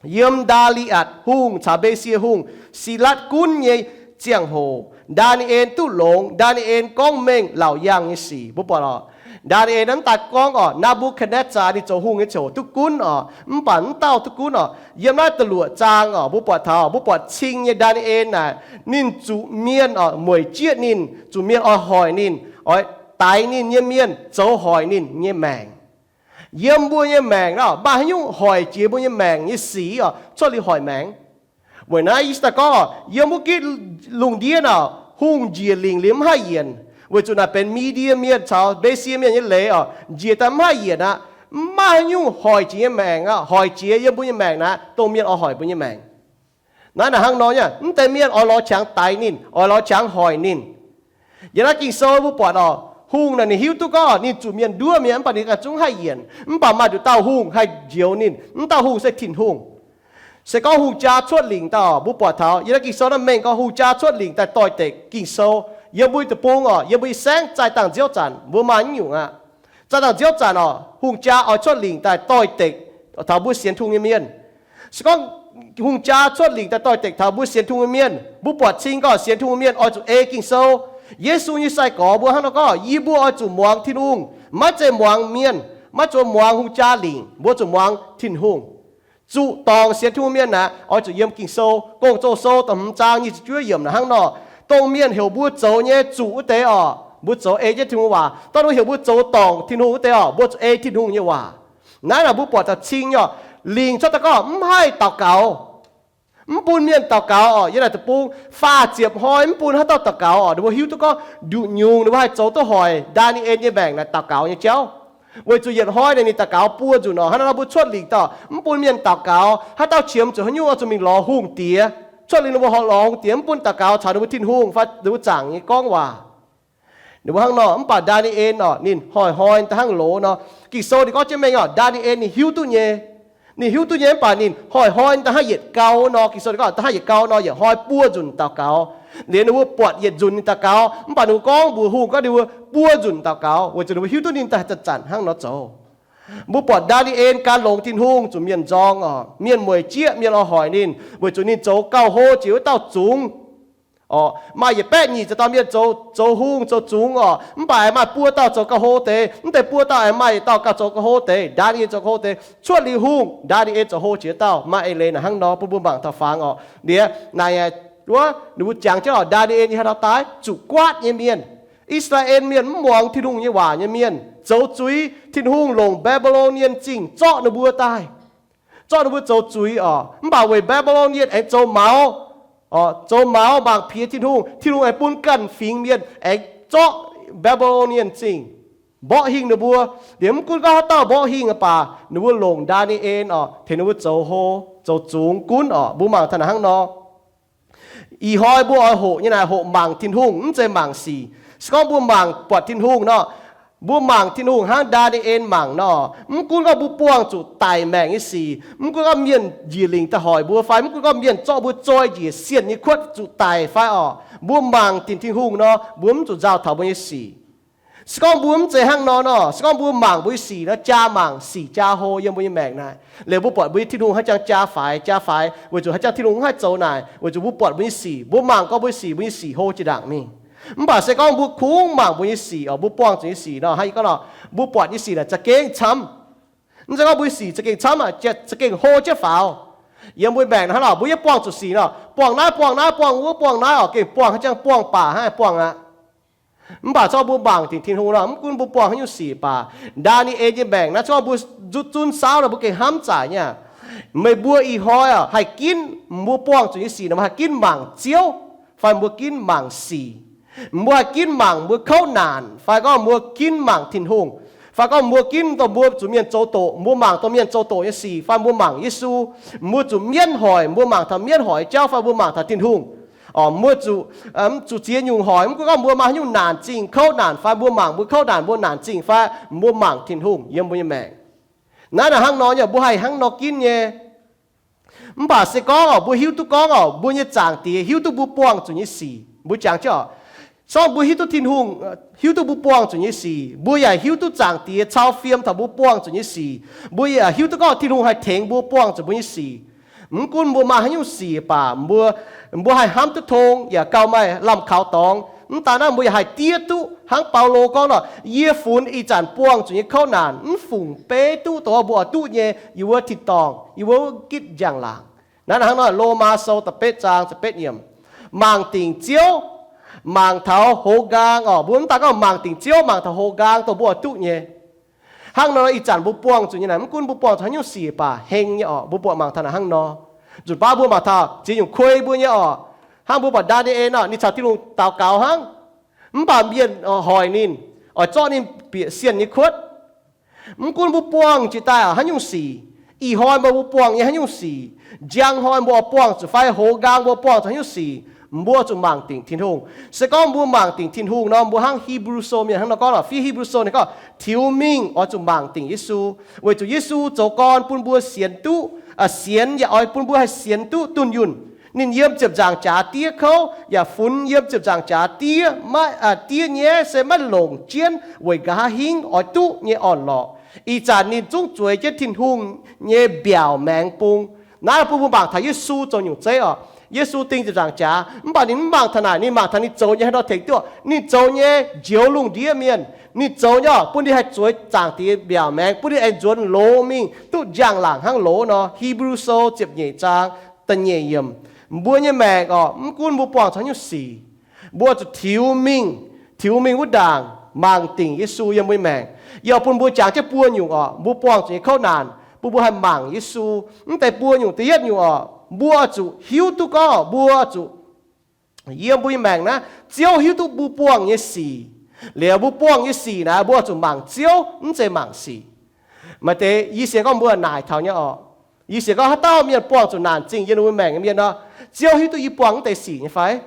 yiem Ndaa^li^atc Hungh caux Mbe^sie Hungh, Silatv gunv nyei ziangh hoc, Ndaa^ni^en duqv longx. Ndaa^ni^en gorngv mengh laauc yaangh nyei sic. Mbuo buatc oc, Ndaa^ni^en naaiv daaih gorngv oc, Naa^mbu^katv^netv^saa ninh zoux hungh nyei ziangh hoc duqv gunv oc, mv baac mv dauh duqv gunv oc. Yiem naaiv da'luoqc zaang oc, mbuo buatc taux, mbuo buatc cing nyei Ndaa^ni^en naaic, ninh zuqc mienh oc mueic jieqv ninh, zuqc mienh oix hoic ninh, oix daix ninh nyei mienh zoux hoic ninh nyei maengc. Yiem mbuo nyei maengc nor, maaih haaix nyungc hoic jiex mbuo nyei maengc nyei sic oc, cuotv liuz hoic maengc. Weic naaiv yie daaih gorngv, yiem wuov gitv lungh ndiev nor, hungh njiec lingc liuz mv haih yienc, weic zuqc naaic benx Mi^ndie Mienh caux Mbe^sie Mienh nyei leiz oc, njiec daaih mv haih yienc aqv. Mv maaih haaix nyungc hoic jiex nyei maengc aqv, hoic jiex yiem mbuo nyei maengc naaic, dongh mienh oix hoic mbuo nyei maengc. Naaiv naaic hnangv nor nyei, mv deix mienh oix lorz qangx daix ninh, oix lorz qangx hoic ninh. Yiem naaiv Ging-Sou mbuo buatc oc, hungh naaic ninh hiuv duqv gorngv ninh zuqc mienh nduov mi'aqv, mv baac ninh ganh zungv haih yienc. Mv baac maaih nduqc dauh hungh haih njoux ninh. Mv dauh hungh se Tin-Hungh. Se gorngv hungh jaa cuotv lingc daaih oc, mbuo buatc taux yiem naaiv Ging-Sou naaiv mengh gorngv hungh jaa cuotv lingc daaih doix-dekc Ging-Sou. Yiem mbuo nyei deic-bung oc, yiem mbuo nyei saengv zaih dangh nziouv zanc mbuo maaih naaiv nyungc aqv. Zaih dangh nziouv zanc oc, hungh jaa oix cuotv lingc daaih doix-dekc taux mbuo sienx Tin-Hungh nyei mienh. Se gorngv hungh jaa cuotv lingc daaih doix-dekc taux mbuo sienx Tin-Hungh nyei mienh, mbuo buatc cing gorngv sienx Tin-Hungh mienh oix zuqc ei Ging-Sou. Yesu nyei sai-gorx mbuo hnangv nor gorngv, yie mbuo oix zuqc muangx Tin-Hungh, maiv zeiz muangx mienh, maiv zuqc muangx hungh jaa lingc, mbuo zuqc muangx Tin-Hungh. Zuqc dorngc sienx Tin-Hungh mienh aqv, oix zuqc yiem Ging-Sou, Gong-Zoh Sou da'hmz zaang nyic ziepc juov yiemc naaic hnangv nor, dongh mienh heuc mbuo zoux nyei zuqc wuov deix oc, mbuo zoux ei jienv Tin-Hungh waac. Dongh mienh heuc mbuo zoux dorngc Tin-Hungh wuov deix oc, mbuo zuqc ei Tin-Hungh nyei waac. Naaiv naaic mbuo buatc taux cing nyei oc, Lingc cuotv daaih gorngv mv haih daux gaux, mv bun mienh daux gaux oc. Yiem naaic deic-bung faah ziepc hnoi mv bun haaix dauh daux gaux oc. Ninh mbuo hiuv duqv gorngv nduqc nyungc ninh mbuo haih zoux duqv hoic Ndaa^ni^en nyei maengc naaic daux gaux nyei jauv. Weic zuqc yietc hnoi naaic ninh daux gaux buo nzunc oc. Hnangv naaic nor mbuo cuotv lingc daaih mv bun mienh daux gaux, haaix dauh qiemx zuqc haaix nyungc oix zuqc mingh lorz hungh diex. Cuotv lingc ninh mbuo horpc lorz hungh diex mv bun daux gaux caux ninh mbuo Tin-Hungh fai ninh mbuo zaangc nyei gorngv waac. Ninh mbuo hnangv nor, mv baac Ndaa^ni^en oc, ninh hnoi-hnoi daaih hnangv loz nor. Ging-Sou ninh gorngv jienv mengh oc, Ndaa^ni^en ninh hiuv duqv nyei. Ninh hiuv duqv nyei mv baac ninh hnoi-hnoi daaih hnangv yietc gau nor. Ging-Sou ninh gorngv daaih hnangv yietc gau nor, yietc hnoi buo nzunc daux gaux. Liuz ninh mbuo buatc yietc nzunc ninh daux gaux, mv baac ninh mbuo gorngv mbuox hungh gorngv ninh mbuo buo nzunc daux gaux, weic zuqc ninh mbuo hiuv duqv ninh daaih zanc-zanc hnangv nor zoux. Mbuo buatc Ndaa^ni^en gan longx Tin-Hungh zuqc mienh nzorng oc, mienh mueic jieqv, mienh oix hoic ninh, weic zuqc ninh zoux gauh hlo jiex wuov dauh zungx. Oc, maaih yietc baeqv nyic ziepc dauh mienh zoux, zoux hungh, zoux zungx oc, mv baac aengx maaih buo dauh zoux gauh hlo deix. Mv deix buo dauh aengx maaih yietc dauh gauh zoux gauh hlo deix. Ndaa^ni^en zoux gauh hlo deix. Cuotv liuz hungh, Ndaa^ni^en zoux hlo jiex dauh. Maaih eix leiz naaic hnangv nor bun mbuo mangc taux fangx oc. Liuz naaic wuov ninh mbuo jangx jienv oc, Ndaa^ni^en nyei haaix dauh daaih? Zuqc guaatv nyei mienh. I^saa^laa^en mienh mv muangx Tin-Hungh nyei waac nyei mienh, zoux zuiz. Tin-Hungh longc Mbe^mbe^lo^nie Zingh zorqv ninh mbuo daaih, zorqv ninh mbuo zoux zuiz oc. Mv baac weic Mbe^mbe^lo^nie aengx zoux maux, zoux maux mangc piex Tin-Hungh. Tin-Hungh aengx bun ganh fingx mienh aengx zorqv Mbe^mbe^lo^nie Zingh mborqv hingh ninh mbuo. Liuz mv gunv gorngv haaix dauh mborqv hingh aqv baac ninh mbuo longc Ndaa^ni^en oc tengx ninh mbuo zoux hlo, zoux zungx gunv oc. Mbuo mangc taux naaic hnangv nor. Ih hnoi mbuo oix hoqc nyei naaic hoqc mangc Tin-Hungh, mv zeiz mangc sic. Se gorngv mbuo mangc buatc Tin-Hungh nor, mbuo mangc Tin-Hungh hnangv Ndaa^ni^en mangc nor, mv gunv gorngv mbuo buangh zuqc daic maengc nyei sic, mv gunv gorngv mienh njiec lingc daaih hoic mbuo fai mv gunv gorngv mienh zorqv mbuo zoi njiec sienh nyei kuotv zuqc daic fai oc, mbuo mangc dingc Tin-Hungh nor, mbuo mv zuqc nzauh taux mbuo nyei sic. Se gorngv mbuo mv zeiz hnangv nor nor, se gorngv mbuo mangc mbuo nyei sic nor, jaa mangc sic jaa hlo yiem mbuo nyei maengc naaic, liuz mbuo buatc mbuo nyei Tin-Hungh haaix jangx jaa faix jaa faix, weic zuqc haaix jangx Tin-Hungh mv haih zoux naaic, weic zuqc mbuo buatc mbuo nyei sic, mbuo mangc gorngv mbuo nyei sic, mbuo nyei sic hlo jiex ndaangc mingh. Mv baac se gorngv mbuo kungx mangc mbuo nyei sic oc, mbuo buangh zuqc nyei sic nor, hnangv yie gorngv nor, mbuo buatc nyei sic naaic za'gengh camv. Mv zeiz gorngv mbuo nyei sic za'gengh camv aqv, za'gengh hlo jienv faaux. Yiem mbuo maengc naaic hnangv nor, mbuo yie buangh zuqc sic nor, buangh naaiv buangh naaiv buangh wuov buangh naaiv oc, gengh buangh haaix jangx buangh baac hnangv buangh aqv. Mv baac se gorngv mbuo mangc dingc Tin-Hungh nor, mv gunv mbuo buangh haaix nyungc sic baac, Ndaa^ni^en nyei maengc naaiv se gorngv mbuo zuqc zunv saauv nor, mbuo gengh hnamv zaic nyei aqv. Meih mbuo ih hnoi oc, haih ginv mbuo buangh zuqc nyei sic nor, mbuo haih ginv mangc Ziouv fai mbuo ginv mangc sic? Mbuo haih ginv mangc mbuo kouv naanc fai gorngv mbuo ginv mangc Tin-Hungh? Fai gorngv mbuo ginv dongh mbuo zuqc mienh zoux doqc, mbuo mangc dongh mienh zoux doqc nyei sic fai mbuo mangc Yesu? Mbuo zuqc mienv hoic, mbuo mangc taux mienv hoic jauv fai mbuo mangc taux Tin-Hungh? Mbuo zuqc, zuqc ziex nyungc hoic, mv gunv gorngv mbuo maaih haaix nyungc naanc zingh kouv naanc fai mbuo mangc mbuo kouv naanc mbuo naanc zingh fai mbuo mangc Tin-Hungh yiem mbuo nyei maengc. Naaiv naaic hnangv nor nyei, mbuo haih hnangv nor ginv nyei. Mv baac se gorngv oc, mbuo hiuv duqv gorngv oc, mbuo nyei Zaangc Diex hiuv duqv mbuo buangh zuqc nyei sic, mbuo jangx jienv oc, se gorngv mbuo hiuv duqv Tin-Hungh hiuv duqv mbuo buangh zuqc nyei sic, mbuo yaac hiuv duqv Zaangc Diex cau fiem taux mbuo buangh zuqc nyei sic. Mbuo yaac hiuv duqv gorngv Tin-Hungh haih tengx mbuo buangh zuqc mbuo nyei sic. Mv gunv mbuo maaih haaix nyungc sic baac mbuo, mbuo haih hnamv duqv tong yaac gauh maaih lamh kaux dorngx. Mv daan naaiv mbuo yaac haih diev duqv hnangv Baulo gorngv nor, yie funx ih zanc buangh zuqc nyei kouv naanc mv fungc beiv duqv dongh mbuo oix duqv nyei yiem wuov tin-dorngh, yiem wuov gitv njang-laangc. Naaiv hnangv nor, Lomaa Sou da'betv zaang da'betv yiemc, mangc dingc Ziouv, mangc taux hoz nqaang oc. Mbuo mv daan gorngv mangc dingc Ziouv mangc taux hoz nqaang dongh mbuo oix duqv nyei. Hnangv nor ih zanc mbuo buangh zuqc nyei naaic, mv gunv mbuo buangh zuqc haaix nyungc sic baac heng nyei oc, mbuo buatc mangc taux naaic hnangv nor. Nzunc baav mbuo mangc taux ziex nyungc kuei mbuo nyei oc. Hnangv mbuo buatc Ndaa^ni^en oc, ninh caux Tin-Hungh daux gaux hnangv, mv baac mienh hoic ninh, oix zorqv ninh bieqc sienh nyei kuotv. Mv gunv mbuo buangh jiex daaih haaix nyungc sic, ih hnoi mbuo buangh nyei haaix nyungc sic, njang hnoi mbuo buangh zuqc fai hoz nqaang mbuo buangh zuqc haaix nyungc sic, mbuo zuqc mangc dingc Tin-Hungh. Se gorngv mbuo mangc dingc Tin-Hungh nor, mbuo hnangv Hipv^lu Sou mienh hnangv nor gorngv oc, fiev Hipv^lu Sou ninh gorngv tiux mingh oix zuqc mangc dingc Yesu, weic zuqc Yesu zoux gorn bun mbuo sienx duqv, sienx yaac oix bun mbuo haih sienx duqv dunh yunh. Ninh yiem ziepc nzaangc jaax diev kouv yaac funx yiem ziepc nzaangc jaax diev, maiv, diev nyaiv se maiv longc jienv weic nqa'haav hingv oix duqv nyei orn-lorqc. Ih zanc ninh zungv zueiz jienv Tin-Hungh nyei mbiaauc maengx bung. Naaiv bun mbuo mangc taux Yesu zoux nyungc zeiv oc. Yesu ding ziepc nzaangc jaax, mv baac ninh mv mangc taux naaic, ninh mangc taux ninh zoux nyei haaix nor tengx duqv. Ninh zoux nyei njoux lungh ndiev mienh. Ninh zoux nyei oc, bun ninh haih zueiz Zaangc Diex mbiaauc maengx, bun ninh aengx nzuonx loz mingh duqv njang-laangc hnangv loz nor. Hipv^lu Sou ziepc nyeic zaang da'nyeic yiemc. Mbuo nyei maengc oc, mv gunv mbuo buangh zuqc haaix nyungc sic, mbuo zuqc tiux mingh, tiux mingh wuov ndaangc mangc dingc Yesu yiem mbuo nyei maengc. Yie bun mbuo jangx jienv buo nyungc oc, mbuo buangh zuqc nyei kouv naanc. bun mbuo haih mangc Yesu. Mv deix buo nyungc, da'yietv nyungc oc, mbuo zuqc hiuv duqv gorngv mbuo zuqc, yiem mbuo nyei maengc naaiv, Ziouv hiuv duqv mbuo buangh nyei sic. Liuz mbuo buangh nyei sic naaiv, mbuo zuqc mangc Ziouv, mv zeiz mangc sic. Maaih deix yie sienx gorngv mbuo naaic taux nyei oc. Yie sienx gorngv haaix dauh mienh buangh zuqc naanc zingh yiem ninh mbuo maengc nyei mienh nor, Ziouv hiuv duqv yie buangh mv deix sic nyei fai?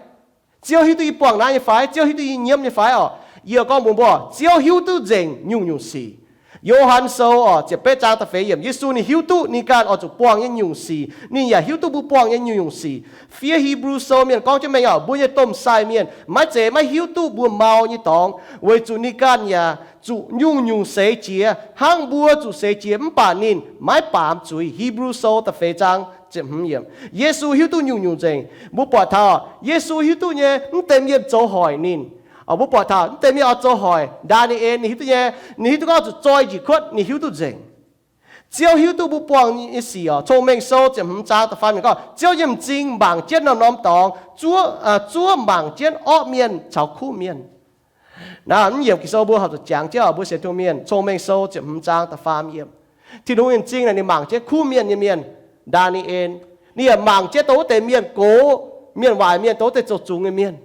Ziouv hiuv duqv yie buangh naaiv nyei fai? Ziouv hiuv duqv yie nyiemv nyei fai oc? Yie gorngv mbuox mbuo, Ziouv hiuv duqv nzengc nyungc-nyungc sic. Yo^han Sou oc, ziepc betv zaang da'feix yiemc, Yesu ninh hiuv duqv ninh ganh oix zuqc buangh nyei nyungc sic. Ninh yaac hiuv duqv mbuo buangh nyei nyungc-nyungc sic. Fiev Hipv^lu Sou mienh gorngv jienv mengh oc, mbuo nyei domh sai mienh maiv zeiz maiv hiuv duqv mbuo mau nyei dorngx, weic zuqc ninh ganh yaac zuqc nyungc-nyungc seix jiex hnangv mbuo zuqc seix jiex, mv baac ninh maiv baamz zuiz. Hipv^lu Sou da'feix zaang ziepc hmz yiemc. Yesu hiuv duqv nyungc-nyungc nzengc. Mbuo buatc taux Yesu hiuv duqv nyei mv deix mienh zoux hoic ninh. Mbuo buatc taux mv deix mienh oix zoux hoic Ndaa^ni^en, ninh hiuv duqv nyei. Ninh hiuv duqv gorngv zuqc zoi njiec kuotv, ninh hiuv duqv nzengc. Ziouv hiuv duqv mbuo buangh nyei sic oc. Cong-Mengh Sou ziepc hmz zaang da'faam yiemc gorngv, Ziouv nyei m'zing mangc jienv norm-norm dorngx, zuov, zuov mangc jienv orqv mienh caux kuv mienh. Naaiv mv yiemc Ging-Sou mbuo horpc zuqc jangx jienv oc, mbuo sienx Tin-Hungh mienh. Cong-Mengh Sou ziepc hmz zaang da'faam yiemc. Tin-Hungh nyei m'zing naaic ninh mangc jienv kuv mienh nyei mienh, Ndaa^ni^en. Ninh yaac mangc jienv dongh wuov deix mienh gox, mienh waaic mienh, dongh wuov deix zoux zungx nyei mienh.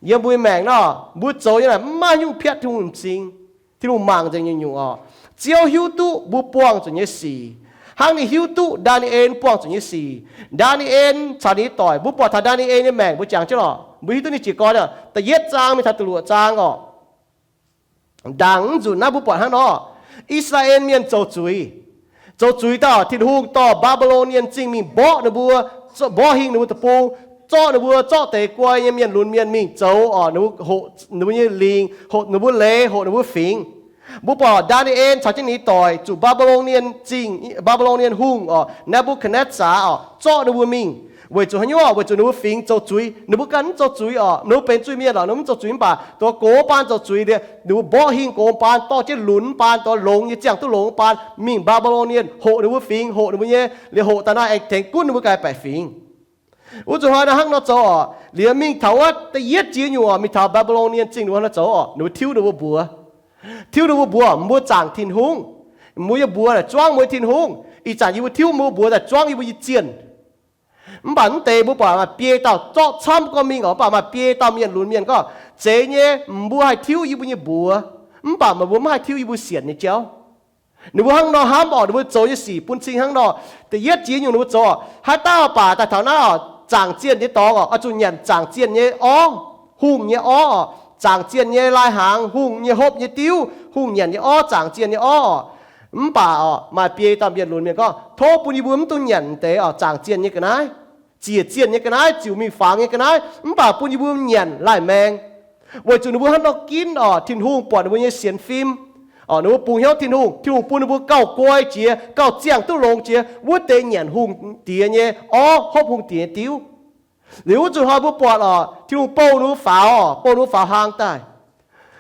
Yiem mbuo nyei maengc nor, mbuo zoux nyei naaic mv maaih nyungc piatv Tin-Hungh m'zing. Tin-Hungh mangc nzengc nyungc-nyungc oc. Ziouv hiuv duqv mbuo buangh zuqc nyei sic, hnangv ninh hiuv duqv Ndaa^ni^en buangh zuqc nyei sic. Ndaa^ni^en caux ninh nyei doic, mbuo buatc taux Ndaa^ni^en nyei maengc mbuo jangx jienv lorqc, mbuo hiuv duqv ninh jiez gorn da'yietv zaang mingh taux da'luoqc zaang oc. Ndaangc mv nzunc naaiv mbuo buatc hnangv nor, I^saa^laa^en mienh zoux zuiz. Zoux zuiz daaih, Tin-Hungh dorh Mbaa^mbi^lon^nie Zingh mingh mborqv ninh mbuo, mborqv hingh ninh mbuo deic-bung, zorqv ninh mbuo zorqv deix guai nyei mienh lunx mienh mingh zoux oc, ninh mbuo hoqc ninh mbuo nyei lingc, hoqc ninh mbuo leiz, hoqc ninh mbuo fingx. Mbuo buatc Ndaa^ni^en caux jienv ninh doic zuqc Mbaa^mbi^lon^nie Zingh, Mbaa^mbi^lon^nie Hungh oc, Ne^mbu^katv^netv^saa oc, zorqv ninh mbuo mingh. Weic zuqc haaix nyungc? Weic zuqc ninh mbuo fingx zoux zuiz. Ninh mbuo ganh mv zoux zuiz oc, ninh mbuo benx zuiz mienh oc, ninh mbuo mv zoux zuiz, mv baac dongh gox baan zoux zuiz liuz, ninh mbuo mborqv hingh gox baan, dorh jienv lunx baan, dongh longx nyei, ziangh duqv longx baan mingh Mbaa^mbi^lon^nie hoqc ninh mbuo fingx, hoqc ninh mbuo nyei, liuz hoqc daaih naaiv aengx tengx gunv ninh mbuo ganh baeqc fingx. Wuov zuqc hnoi naaiv hnangv nor zoux oc. Liuz mingh taux wuov da'yietv jiex nyungc oc, mingh taux Mbaa^mbi^lon^nie Zingh ninh mbuo hnangv nor zoux oc, ninh mbuo tiuv ninh mbuo mbuox. Tiuv ninh mbuo mbuox, mbuo zaangc Tin-Hungh. Mbuo nyei mbuox naaic zuangv mbuo nyei Tin-Hungh. Ih zanc yie mbuo tiuv mbuo mbuox daaih zuangv yie mbuo nyei zienh. Mv baac mv deix mbuo buatc maaih biei dauh zorqv camv gorngv mingh oc, mv baac maaih biei dauh mienh lunx mienh gorngv, zeiz nyei, mbuo haih tiuv yie mbuo nyei mbuox, mv baac meih mbuo mv haih tiuv yie mbuo sienc nyei jauv. Ninh mbuo hnangv nor hnamv oc, ninh mbuo zoux nyei sic bun cing hnangv nor. Da'yietv jiex nyungc ninh mbuo zoux oc, haaix dauh baac daaih taux naaiv oc, zaangc zienh nyei dorngx oc, oix zuqc nyanc zaangc zienh nyei orv, hungh nyei orv oc, zaangc zienh nyei lai-hnaangx, hungh nyei hopv nyei diuv, hungh nyanc nyei orv, zaangc zienh nyei orv oc. Mv baac oc, maaih biei dauh mienh lunx mienh gorngv, tov bun yie mbuo mv dungx nyanc deix oc, zaangc zienh nyei ga'naaiv, ziec zienh nyei ga'naaiv, ziouc mingh fangx nyei ga'naaiv, mv baac bun yie mbuo nyanc lai-maeng. Weic zuqc ninh mbuo hnangv nor ginv oc, Tin-Hungh buatc ninh mbuo nyei sienx fim oc, ninh mbuo bungx hnyouv Tin-Hungh, Tin-Hungh bun ninh mbuo gauh guai jiex, gauh ziangh duqv longx jiex, wuov deix nyanc hungh diex nyei orv, hopv hungh diex nyei diuv. Liuz wuov zuqc hnoi mbuo buatc oc, Tin-Hungh bouh ninh mbuo faaux oc, bouh ninh mbuo faaux hlang daaih.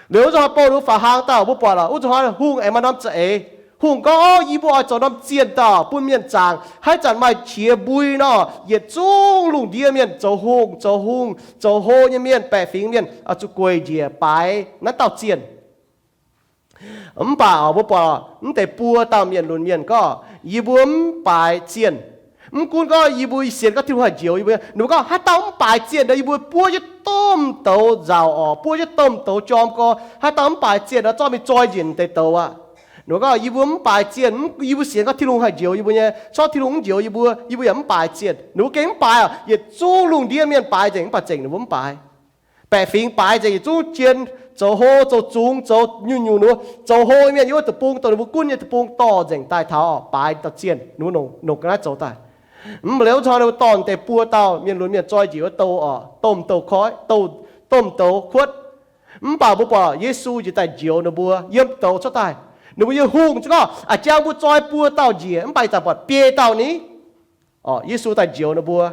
Liuz wuov zuqc hnoi bouh ninh mbuo faaux hlang daaih, mbuo buatc oc, wuov zuqc hnoi hungh aengx maaih norm za'eix. Hungh gorngv, Orv, yie mbuo oix zoux norm zienh daaih bun mienh zaangc. Haaix zanc maaih qiex mbui nor, yietc zungv lungh ndiev mienh zoux hungh, zoux hungh, zoux hlo nyei mienh, baeqc fingx mienh oix zuqc gueic njiec baaix naaiv dauh zienh. Mv baac mbuo buatc mv deix buo dauh mienh lunx mienh gorngv, Yie mbuo mv baaix zienh. Mv gunv gorngv yie mbuo sienx gorngv Tin-Hungh haih njoux yie mbuo, ninh mbuo gorngv, Haaix dauh mv baaix zienh nor, yie mbuo buov jienv domh douz nzauc oc, buov jienv domh douz jorm gorx. Haaix dauh mv baaix zienh nor, zorqv mingh zoi njiec deix douz aqv. Ninh mbuo gorngv, Yie mbuo mv baaix zienh, yie mbuo sienx gorngv Tin-Hungh haih njoux yie mbuo nyei. Corc Tin-Hungh mv njoux yie mbuo, yie mbuo yaac mv baaix zienh. Ninh mbuo gengh mv baaix oc. Yietc zungv lungh ndiev mienh baaix nzengc, mv baac zengc ninh mbuo mv baaix. Baeqc fingx baaix nzengc, yietc zungv jien, zoux hlo, zoux zungx, zoux nyungc-nyungc, ninh mbuo zoux hlo mienh yiem wuov deic-bung, dongh ninh mbuo gunv nyei deic-bung dorh nzengc daaih taux baaix dauh zienh, ninh mbuo longc ga'naaiv zoux daaih. Mv liuz wuov zuqc hnoi ninh mbuo dorh deix buo dauh mienh lunx mienh zoi njiec wuov douz oc, domh douz koiv, domh douz kuotv. Mv baac mbuo buatc Yesu njiec daaih njoux ninh mbuo yiem douz cuotv daaih. Ninh mbuo nyei hungh zungv gorngv, A'jang mbuo zoi buo dauh njiec, mv baac ih zanc buatc biei dauh ni. Yesu daaih njoux ninh mbuo.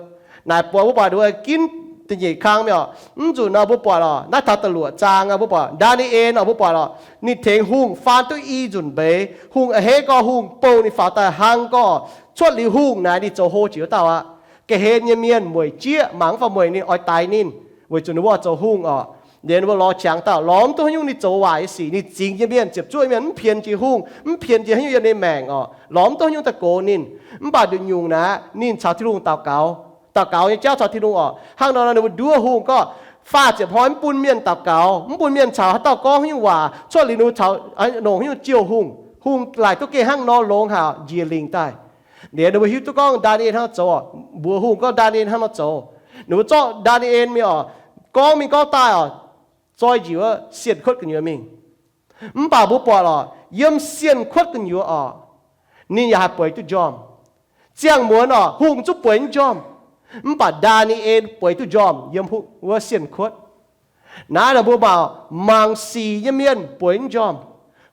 Naaic buatc mbuo buatc ninh mbuo ginv da'nyeic kang mi'aqv. Mv nzunc nor mbuo buatc oc, naaiv taux da'luoqc zaang mbuo buatc Ndaa^ni^en oc, mbuo buatc oc, ninh tengx hungh faan duqv i nzunc mbeix. Hungh a'hneiv gorx, hungh bouh ninh faaux daaih hlang gorx, cuotv liuz hungh naaic ninh zoux hlo jiex wuov dauh aqv. Ga'hlen nyei mienh mueic jieqv, mangc mv fai mueic ninh, oix daix ninh, weic zuqc ninh mbuo oix zoux hungh oc. Liuz ninh mbuo lorz qangx dauh, lorz mv duqv haaix nyungc ninh zoux waaic nyei sic, ninh zingx nyei mienh, ziepc zuoqv mienh, mv pien jiex hungh, mv pien jiex haaix nyungc yiem ninh maengc orqc, lorz mv duqv haaix nyungc daaih gox ninh. Mv baac nduqc nyungc naaic ninh caux Tin-Hungh daux gaux, daux gaux nyei jauv caux Tin-Hungh orqc. Hnangv nor ninh mbuo nduov hungh gorngv, faah ziepc hnoi mv bun mienh daux gaux, mv bun mienh caux haaix dauh gorngv haaix nyungc waac, cuotv liuz ninh mbuo caux, nongc haaix nyungc jiouh hungh. Hungh laaic duqv gengh hnangv nor longx haic, njiec lingc daaih. Liuz ninh mbuo hiuv duqv gorngv Ndaa^ni^en hnangv nor zoux orqc, mbuox hungh gorngv Ndaa^ni^en hnangv nor zoux. Ninh mbuo zorqv Ndaa^ni^en mingh orqc, gorngv mingh gorngv daaih orqc, zoi njiec wuov sienh kuotv gu'nyuoz mingh. Mv baac mbuo buatc orqc, yiem sienh kuotv gu'nyuoz orqc, ninh yaac haih bueix duqv njormh. Ziangh muonz orqc, hungh zungv bueix mv njormh. Mv baac Ndaa^ni^en bueix duqv njormh yiem wuov sienh kuotv. Naaiv naaic mbuo mangc, mangc sic nyei mienh bueix mv njormh.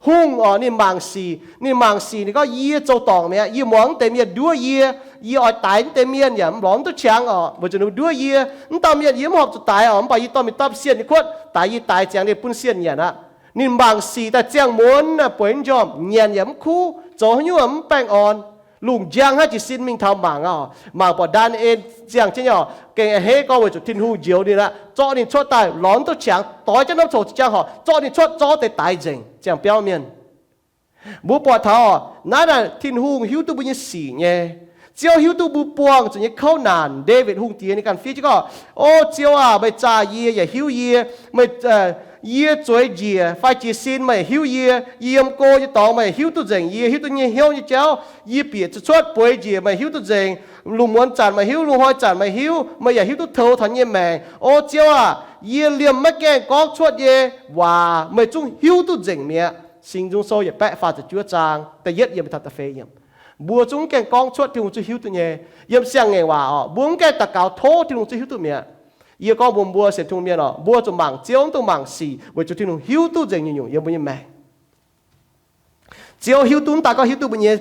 Hungh orqc ninh mangc sic, ninh mangc sic ninh gorngv, yie zoux dorngc mi'aqv. Yie muangx wuov deix mienh nduov yie, yie oix daix wuov deix mienh yaac lorz mv duqv qangx orqc, weic zuqc ninh mbuo nduov yie. Wuov dauh mienh yie mv horpc zuqc daix orqc, mv baac yie dorh mingh dapv sienh nyei kuotv, daix yie daix ziangx ninh bun sienh nyanc aqv. Ninh mangc sic daaih ziangh muonz bueix mv njormh, nyanc yaac mv kuv, zoux haaix nyungc mv baengh orn. Lungh njang hnangv jiez sin mingh taux mangc orqc, mangc buatc Ndaa^ni^en ziangh jienv orqc, gengh a'hneiv gorngv weic zuqc Tin-Hungh njoux ninh aqv, zorqv ninh cuotv daaih, lorz mv duqv qangx, doix jienv norm coc ziepc jaang horc, zorqv ninh cuotv, zorqv deix daix nzengc ziangh biauv mienh. Mbuo buatc taux orqc, naaiv naaic Tin-Hungh hiuv duqv mbuo nyei sic nyei. Ziouv hiuv duqv mbuo buangh zuqc nyei kouv naanc. Ndaawitv Hungh Diex ninh ganh fiev jienv gorngv, O Ziouv aac, meih zaah yie yaac hiuv yie. Meih, yie zueiz njiec fai jiez sin meih hiuv yie. Yie yiem go nyei dorngx meih hiuv duqv nzengc yie, hiuv duqv nyei hnyouv nyei jauv. Yie bieqc cuotv bueix njiec meih hiuv duqv nzengc. Lungh muonz zanc meih hiuv, lungh hnoi zanc meih hiuv, meih yaac hiuv duqv tou taux yie nyei maengc. O Ziouv aac, yie liemh maiv gaengh gorngv cuotv nyei waac meih zungv hiuv duqv nzengc mi'aqv. Singx Nzung Sou yietc baeqv faah ziepc juov zaang da'yietv yiemc taux da'feix yiemc. Mbuo zungv mv gaengh gorngv cuotv, Tin-Hungh zungv hiuv duqv nyei. Yiem siang-ngaengc waac orqc, mbuo mv gaengh daux gaux tov, Tin-Hungh zungv hiuv duqv mi'aqv. Yie gorngv mbuox mbuo sienx Tin-Hungh mienh orqc, mbuo zuqc mangc Ziouv, mv dungx mangc sic, weic zuqc Tin-Hungh hiuv duqv nzengc nyungc-nyungc yiem mbuo nyei maengc. Ziouv hiuv duqv, mv daaih gorngv hiuv duqv mbuo nyei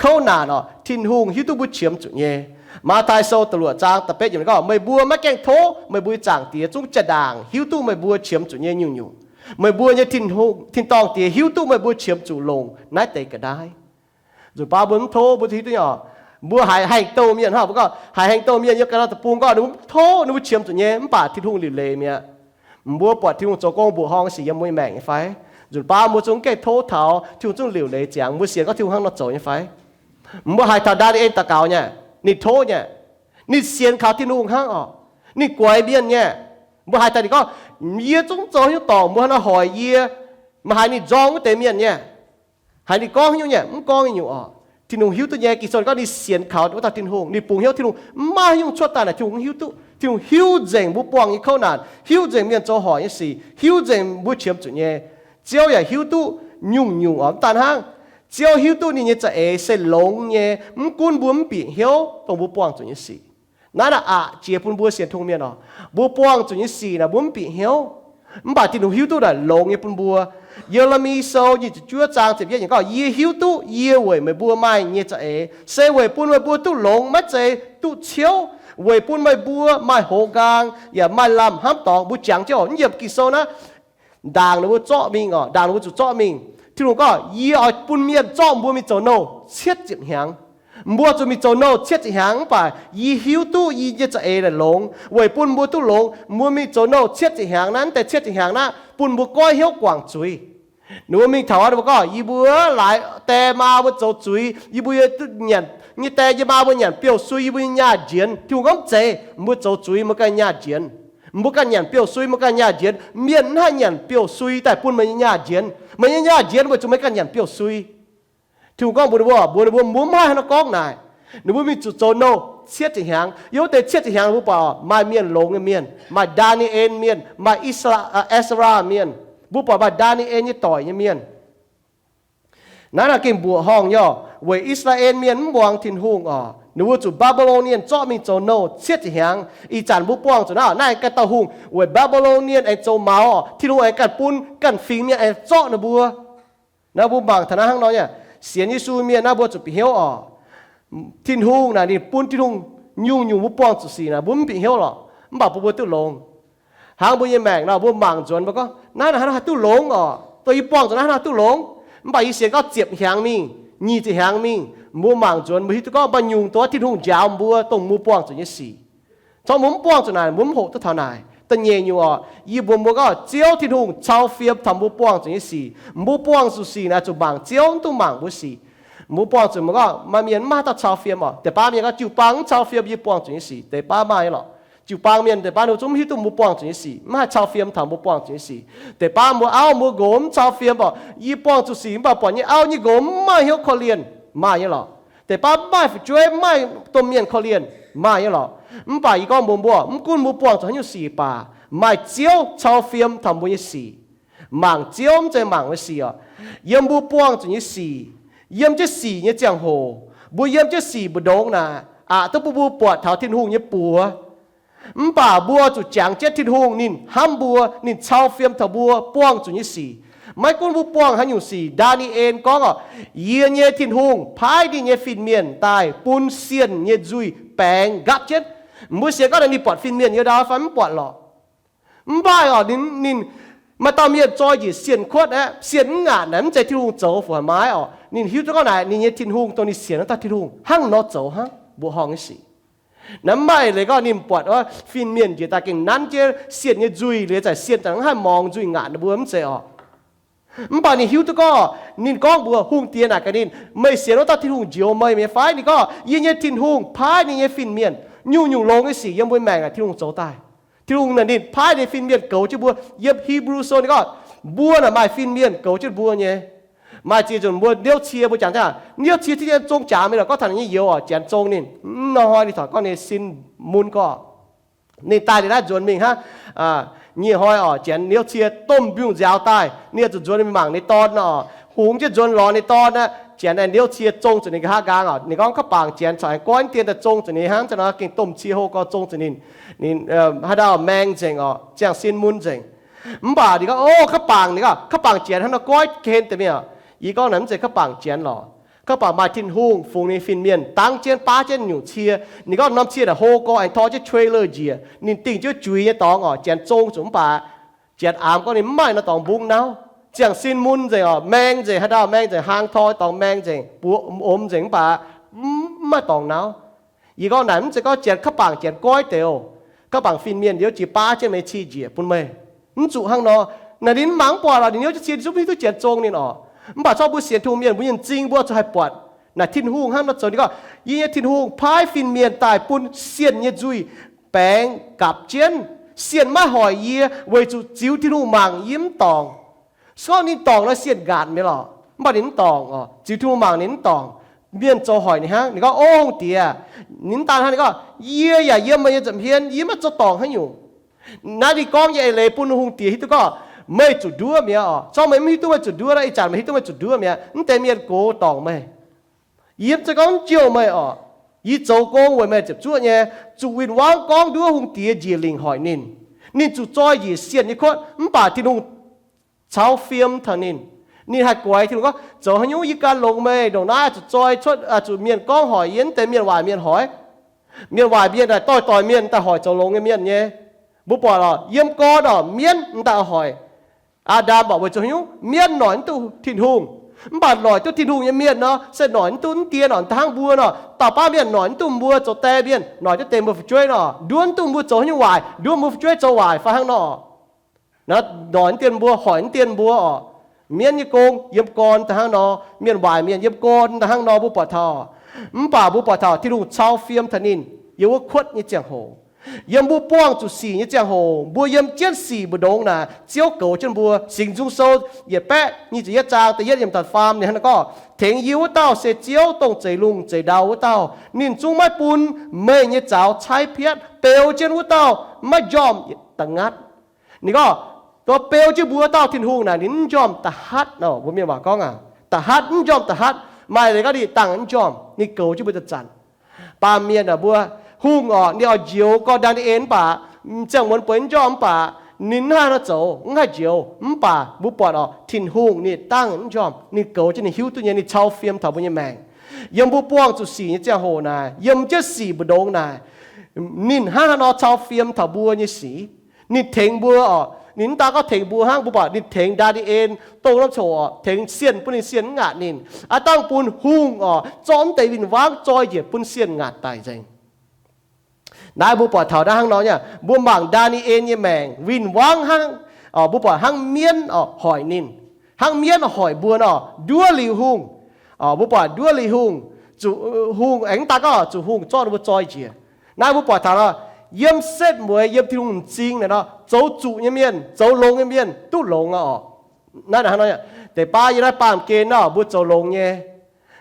kouv naanc orqc, Tin-Hungh hiuv duqv mbuo qiemx zuqc nyei. Matv^taai Sou da'luoqc zaang da'betv yiemc gorngv, Meih mbuo maiv gaengh tov meih mbuo nyei Zaangc Diex zungv jaa-ndaangc hiuv duqv meih mbuo qiemx zuqc nyei nyungc-nyungc. Meih mbuo nyei Tin-Hungh, tin-dorngh Diex hiuv duqv meih mbuo qiemx zuqc longc naaiv deix ga'naaiv. Nzunc baav mbuo mv tov, mbuo hiuv duqv nyei orqc, mbuo haiz haengh douh mienh hnangv, mbuo gorngv haiz haengh douh mienh yiem ga'naaiv deic-bung gorngv ninh mbuo mv tov, ninh mbuo qiemx zuqc nyei, mv baac Tin-Hungh liuc leiz mi'aqv. Mbuo buatc Tin-Hungh zoux gong mbuoqc horngh sic yiem mbuo nyei maengc nyei fai? Nzunc baav mbuo zungv gaengh tov taux Tin-Hungh zungv liuc leiz ziangx, mbuo sienx gorngv Tin-Hungh hnangv nor zoux nyei fai? Mbuo haiz taux Ndaa^ni^en daux gaux nyei, ninh tov nyei, ninh sienx kaux Tin-Hungh hnangv orqc, ninh guaix mienh nyei. Mbuo haiz taux ninh gorngv, Yie zungv zoux haaix nyungc dorngc, mbuo hnangv nor hoic yie. Meih haiz ninh nzorng wuov deix mienh nyei, haiz ninh gorngv haaix nyungc nyei, mv gorngv nyei nyungc orqc. Tin-Hungh hiuv duqv nyei. Ging-Sou gorngv ninh sienx kaux wuov dauh Tin-Hungh, ninh bungx hnyouv Tin-Hungh, mv maaih haaix nyungc cuotv daaih naaic Tin-Hungh mv hiuv duqv. Tin-Hungh hiuv nzengc mbuo buangh nyei kouv naanc, hiuv nzengc mienh zoux hoic nyei sic, hiuv nzengc mbuo qiemx zuqc nyei. Ziouv yaac hiuv duqv nyungc-nyungc orqc. Mv daan hnangv, Ziouv hiuv duqv ninh nyei za'eix se longx nyei, mv gunv mbuo mv bieqc hnyouv dongh mbuo buangh zuqc nyei sic. Naaiv naaic aqc jiex bun mbuo sienx Tin-Hungh mienh orqc, mbuo buangh zuqc nyei sic naaic mbuo mv bieqc hnyouv. Mv baac Tin-Hungh hiuv duqv naaic longx nyei bun mbuo. Ye^le^mi Sou nyic ziepc juov zaang ziepc yietv yiemc gorngv, Yie hiuv duqv yie weic meih mbuo maaih nyei za'eix se weic bun meih mbuo duqv longx, maiv zeiz duqv ciouv, weic bun meih mbuo maaih hoz nqaang yaac maaih lamh hnamv dorngx. Mbuo jangx jienv orqc, mv yiemc Ging-Sou naaiv, ndaangc ninh mbuo zorqv mingh orqc, ndaangc ninh mbuo zuqc zorqv mingh. Tin-Hungh gorngv, Yie oix bun mienh zorqv mbuo mingh zoux nouh cietv ziepc hnyangx. Mbuo zuqc mingh zoux nouh cietv ziepc hnyangx, mv baac yie hiuv duqv yie nyei za'eix naaic longx weic bun mbuo duqv longx. Mbuo mingh zoux nouh cietv ziepc hnyangx naaiv, mv deix cietv ziepc hnyangx naaiv bun mbuo goiv hnyouv guangc zuiz. Ninh mbuo mingh taux ninh mbuo gorngv, Yie mbuo laaix die maa mbuo zoux zuiz, yie mbuo nyanc, nyei die nyei maa mbuo nyanc biouv-sui, yie mbuo nyei nyaah njienx. Tin-Hungh gorngv, Mv zeiz. Mbuo zoux zuiz, mbuo ganh nyaah njienx. Mbuo ganh nyanc biouv-sui, mbuo ganh nyaah njienx. Mienh mv haih nyanc biouv-sui daaih bun meih nyei nyaah njienx. Meih nyei nyaah njienx weic zuqc meih ganh nyanc biouv-sui. Tin-Hungh gorngv mbuox ninh mbuo, mbuox ninh mbuo, Mbuo mv haih hnangv nor gorngv naaic. Ninh mbuo mingh zuqc zoux nouh cietv ziepc hnyangx. Yiem wuov deix cietv ziepc hnyangx mbuo buatc maaih mienh longx nyei mienh, maaih Ndaa^ni^en Mienh, maaih Esraa, Esraa Mienh. Mbuo buatc maaih Ndaa^ni^en nyei doic nyei mienh. Naaiv naaic gengh mbuoqc horngh nyei orqc, weic I^saa^laa^en Mienh mv muangx Tin-Hungh orqc, ninh mbuo zuqc Mbaa^mbi^lon^nie zorqv mingh zoux nouh cietv ziepc hnyangx. Ih zanc mbuo buangh zuqc naaiv, naaiv ganh dauh hungh weic Mbaa^mbi^lon^nie aengx zoux maux orqc, Tin-Hungh aengx ganh bun ganh fingx mienh aengx zorqv ninh mbuo. Naaiv mbuo mangc taux naaiv hnangv nor nyei, sienx Yesu mienh naaiv mbuo zuqc bieqc hnyouv orqc. Tin-Hungh naaic ninh bun Tin-Hungh nyungc-nyungc mbuo buangh zuqc sic naaic mbuo mv bieqc hnyouv lorqc, mv baac bun mbuo duqv longx. Hnangv mbuo nyei maengc nor, mbuo mangc nzuonx mbuo gorngv, Naaiv naaic hnangv haaix duqv longx orqc? Dongh yie buangh zuqc naaiv hnangv haaix duqv longx? Mv baac yie sienx gorngv ziepc hnyangx mingh, nyic ziepc hnyangx mingh, mbuo mangc nzuonx mbuo hiuv duqv gorngv maaih nyungc dongh Tin-Hungh njaaux mbuo dongh mbuo buangh zuqc nyei sic. Corc mbuo mv buangh zuqc naaic, mbuo mv hoqc duqv taux naaic. Da'nyeic nyungc oc, yie mbuox mbuo gorngv Ziouv Tin-Hungh cau fiem taux mbuo buangh zuqc nyei sic. Mbuo buangh zuqc sic naaic zuqc mangc Ziouv, mv dungx mangc mbuo sic. Mbuo buangh zuqc, mbuo gorngv maaih mienh mv maaih dauh cau fiem oc. Deix baav mienh gorngv jiu-baang mv cau fiem yie buangh zuqc nyei sic. Deix baav maaih lorqc. Jiu-baang mienh deix baav ninh zungv mv hiuv duqv mbuo buangh zuqc nyei sic, mv haih cau fiem taux mbuo buangh zuqc nyei sic. Deix baav mbuo auv mbuo nqox mv cau fiem oc. Yie buangh zuqc sic mv baac buatc nyei auv nyei nqox mv maaih hnyouv korv-lienh, maaih nyei lorqc. Deix baav mv maaih fu'jueiv, mv maaih domh mienh korv-lienh, maaih nyei lorqc. Mv baac yie gorngv mbuox mbuo, mv gunv mbuo buangh zuqc haaix nyungc sic baac maaih Ziouv cau fiem taux mbuo nyei sic. Mangc Ziouv mv zeiz mangc mbuo sic oc. Yiem mbuo buangh zuqc nyei sic, yiem jienv sic nyei ziangh hoc, mbuo yiem jienv sic mbu'ndongx naaic, aqc duqv bun mbuo buatc taux Tin-Hungh nyei buoz. Mv baac mbuo zuqc jangx jienv Tin-Hungh ninh hnamv mbuo, ninh cau fiem taux mbuo buangh zuqc nyei sic. Maiv gunv mbuo buangh haaix nyungc sic, Ndaa^ni^en gorngv oc, yie nyei Tin-Hungh paaiv ninh nyei fin-mienh daaih bun sienh nyei nzuih baengx nqaapv jienv. Mbuo sienx gorngv naaic ninh buatc fin-mienh nyei ndau fai mv buatc lorqc? Mv baac oc, ninh, maaih dauh mienh zoi njiec sienh kuotv aqv, sienh mv ngaatc naaic mv zeiz Tin-Hungh zoux fai haaix maaiz oc. Ninh hiuv duqv gorngv naaic ninh nyei Tin-Hungh dongh ninh sienx wuov dauh Tin-Hungh hnangv nor zoux hnangv mbuoqc horngh nyei sic. Naaiv mv baac leiz gorngv ninh buatc fin-mienh njiec daaih gengh nanv jienv sienh nyei nzuih liuz, za'gengh sienh za'gengh mv haih morngx nzuih ngaatc ninh mbuo mv zeiz oc. Mv baac ninh hiuv duqv gorngv, ninh gorngv mbuox hungh diex naaic gaax ninh, meih sienx wuov dauh Tin-Hungh njoux meih nyei fai? Ninh gorngv, yie nyei Tin-Hungh paaiv ninh nyei fin-mienh. Nyungc-nyungc longx nyei sic yiem mbuo maengc aah, Tin-Hungh zoux daaih. Tin-Hungh naaic ninh paaiv ninh fin-mienh goux jienv mbuo. Yiem Hipv^lu Sou ninh gorngv, mbuo naaic maaih fin-mienh goux jienv mbuo nyei. Maaih ziex nzunc mbuo niouv cie, mbuo jangx daaih niouv cie, tin nyei zong jaax mingh lorqc, gorngv taux ninh nyei youz oc, Janx zong ninh. Mv hnoi ninh taux gorngv ninh sin mun gorqv, ninh daaih liuz naaiv nzuonx mingh hnangv. Nyic hnoi oc, Janx niouv cie domh mbiungc nziaaux daaih, ninh zuqc nzuonx mingh mangc ninh dorn oc. Hungx jienv nzuonx lorz ninh dorn aqv. Janx aengx niouv cie zong zuqc ninh nqa'haav nqaang oc. Ninh gorngv ka'bangc Janx corc aengx goiv dien daaih zong zuqc ninh hnangv, za'gengh gengh domh cie hlo gorx zong zuqc ninh. Ninh haaix dauh maeng nzengc oc, ziangh sin mun nzengc. Mv baac ninh gorngv, o, ka'bangc, ninh gorngv ka'bangc Janx hnangv nor goiv ken deix mingh oc. Yie gorngv naaic mv zeiz ka'bangc Janx lorqc. Ka'bangc maaih Tin-Hungh fungx ninh fin-mienh dangv jienv baav jienv nyungc cie. Ninh gorngv norm cie naaic hlo gorx aengx tor jienv trailer njiec, ninh dingh jienv juiz nyei dorngx oc. Janx zong zuqc mv baac Janx aamx gorngv ninh mv maaih nor dorngx mbungv nauv. Ziangh sin mun nzengc oc, maeng nzengc, haaix dauh maeng nzengc, hlang tor dorngx maeng nzengc, buoz omx nzengc mv baac mv maaih dorngx nauv. Yie gorngv naaic mv zeiz gorngv Janx ka'bangc Janx goiv deix oc. Ka'bangc fin-mienh liouv jiex baav jienv meih cie njiec bun meih. Mv zuqc hnangv nor. Naaic ninh mv mangc mv buatc lorqc, ninh niouv jienv cie ninh zungv mv hiuv duqv Janx zong ninh oc. Mv baac corc mbuo sienx Tin-Hungh mienh mbuo nyei m'zing mbuo zuqc haih buatc naaic Tin-Hungh hnangv nor zoux. Ninh gorngv, yie nyei Tin-Hungh paaiv fin-mienh daaih bun sienh nyei nzuih baengx gapc jienv. Sienh maiv hoic yie weic zuqc ziux Tin-Hungh mangc yie mv dorngc. Se gorngv ninh dorngc nor sienh ngaatc mi'aqv lorqc. Mv baac ninh mv dorngc oc. Ziux Tin-Hungh mangc ninh mv dorngc. Mienh zoux hoic ninh hnangv. Ninh gorngv, o hungh diex, ninh mv daan hnangv, ninh gorngv, yie yaac yiem meih nyei nza'hmien, yie maiv zoux dorngc haaix nyungc. Naaiv ninh gorngv nyei eix leiz bun hungh diex hiuv duqv gorngv meih zuqc nduov mi'aqv oc. Corc meih mv hiuv duqv meih zuqc nduov, ih zanc meih hiuv duqv meih zuqc nduov mi'aqv. Mv deix mienh gox dorngc meih. Yie mv zeiz gorngv mv jouh meih oc. Yie zoux gong weic meih ziepc zuoqv nyei. Zuqc win-wangv gorngv nduov hungh diex njiec lingc hoic ninh. Ninh zuqc zoi njiec sienh nyei kuotv, mv baac Tin-Hungh cau fiem taux ninh. Ninh haih guaix Tin-Hungh gorngv, zoux haaix nyungc yie gan longx meih, ndongc naaiv zuqc zoi cuotv, zuqc mienh gorngv hoic yie, mv deix mienh waaic mienh hoic. Mienh waaic mienh daaih doix-doix mienh daaih hoic zoux longx nyei mienh nyei. Mbuo buatc oc, yiem gorn oc, mienv m'daaih hoic. Aa^ndam mborqc weic zuqc haaix nyungc? Mienv noic mv duqv Tin-Hungh. Mv baac noic duqv Tin-Hungh nyei mienh nor, se noic mv duqv mv dien oc, da'hnangv mbuo nor, dauh baav mienh noic mv duqv mbuo zoux die mienh, noic duqv deix mbuo fu'jueiv nor, nduov mv duqv mbuo zoux haaix nyungc waaic, nduov mbuo fu'jueiv zoux waaic fai hnangv nor. Naaiv noic mv dien mbuo, hoic mv dien mbuo oc. Mienv nyei gong yiem gorn da'hnangv nor, mienh waaic mienh yiem gorn da'hnangv nor mbuo buatc taux. Mv baac mbuo buatc taux Tin-Hungh cau fiem taux ninh yiem wuov kuotv nyei ziangh hoc. Yiem mbuo buangh zuqc sic nyei ziangh hoc, mbuo yiem jienv sic mbu'ndongx naaic, Ziouv goux jienv mbuo. Singx Nzung Sou yietc baeqv nyic ziepc yietv zaang da'yietv yiemc da'faam ninh hnangv naaiv gorngv, tengx yie wuov dauh se Ziouv, dongh zeix lungh zeix ndau wuov dauh. Ninh zungv maiv bun meih nyei zaux caaiv piatv. Beu jienv wuov dauh maiv njormh da'ngatv. Ninh gorngv, dongh beu jienv mbuo wuov dauh Tin-Hungh naaic ninh mv njormh da'hatv nor. Mbuo mienh waac gorngv aac, da'hatv, mv njormh da'hatv. Maaih leiz gorngv ninh dangh mv njormh, ninh goux jienv mbuo zanc-zanc. Baamh mienh aah, mbuo hungh oc, ninh oix njoux gorn Ndaa^ni^en mv baac, ziangh muonz bueix mv njormh mv baac, ninh mv haih nor zoux, mv haih njoux. Mv baac mbuo buatc oc, Tin-Hungh ninh dangh mv njormh, ninh goux jienv ninh hiuv duqv nyei, ninh cau fiem taux mbuo nyei maengc. Yiem mbuo buangh zuqc sic nyei ziangh hoc naaic, yiem jienv sic mbu'ndongx naaic, ninh hnangv haaix nor cau fiem taux mbuo nyei sic. Ninh tengx mbuo oc, ninh mv daan gorngv tengx mbuo hnangv, mbuo buatc ninh tengx Ndaa^ni^en dongh norm coc oc, tengx sienh bun ninh sienh mv ngaatc ninh. Aav dangh bun hungh oc, zorqv mv deix win-wangv zoi njiec bun sienh ngaatc daic nzengc. Naaiv mbuo buatc taux naaiv hnangv nor nyei, mbuo mangc Ndaa^ni^en nyei maengc win-wangv hnangv, mbuo buatc hnangv mienv hoic ninh, hnangv mienv hoic mbuo nor, nduov liuz hungh. Mbuo buatc nduov liuz hungh, zuqc hungh aengx daaih gorngv zuqc hungh zorqv ninh mbuo zoi njiec. Naaiv mbuo buatc taux nor, yiem setv mueiz yiem Tin-Hungh m'zing naaic nor, zoux zuqc nyei mienh, zoux longx nyei mienh duqv longx aqv. Naaiv hnangv nor, deix baav yiem naaiv baamh gen nor mbuo zoux longx nyei,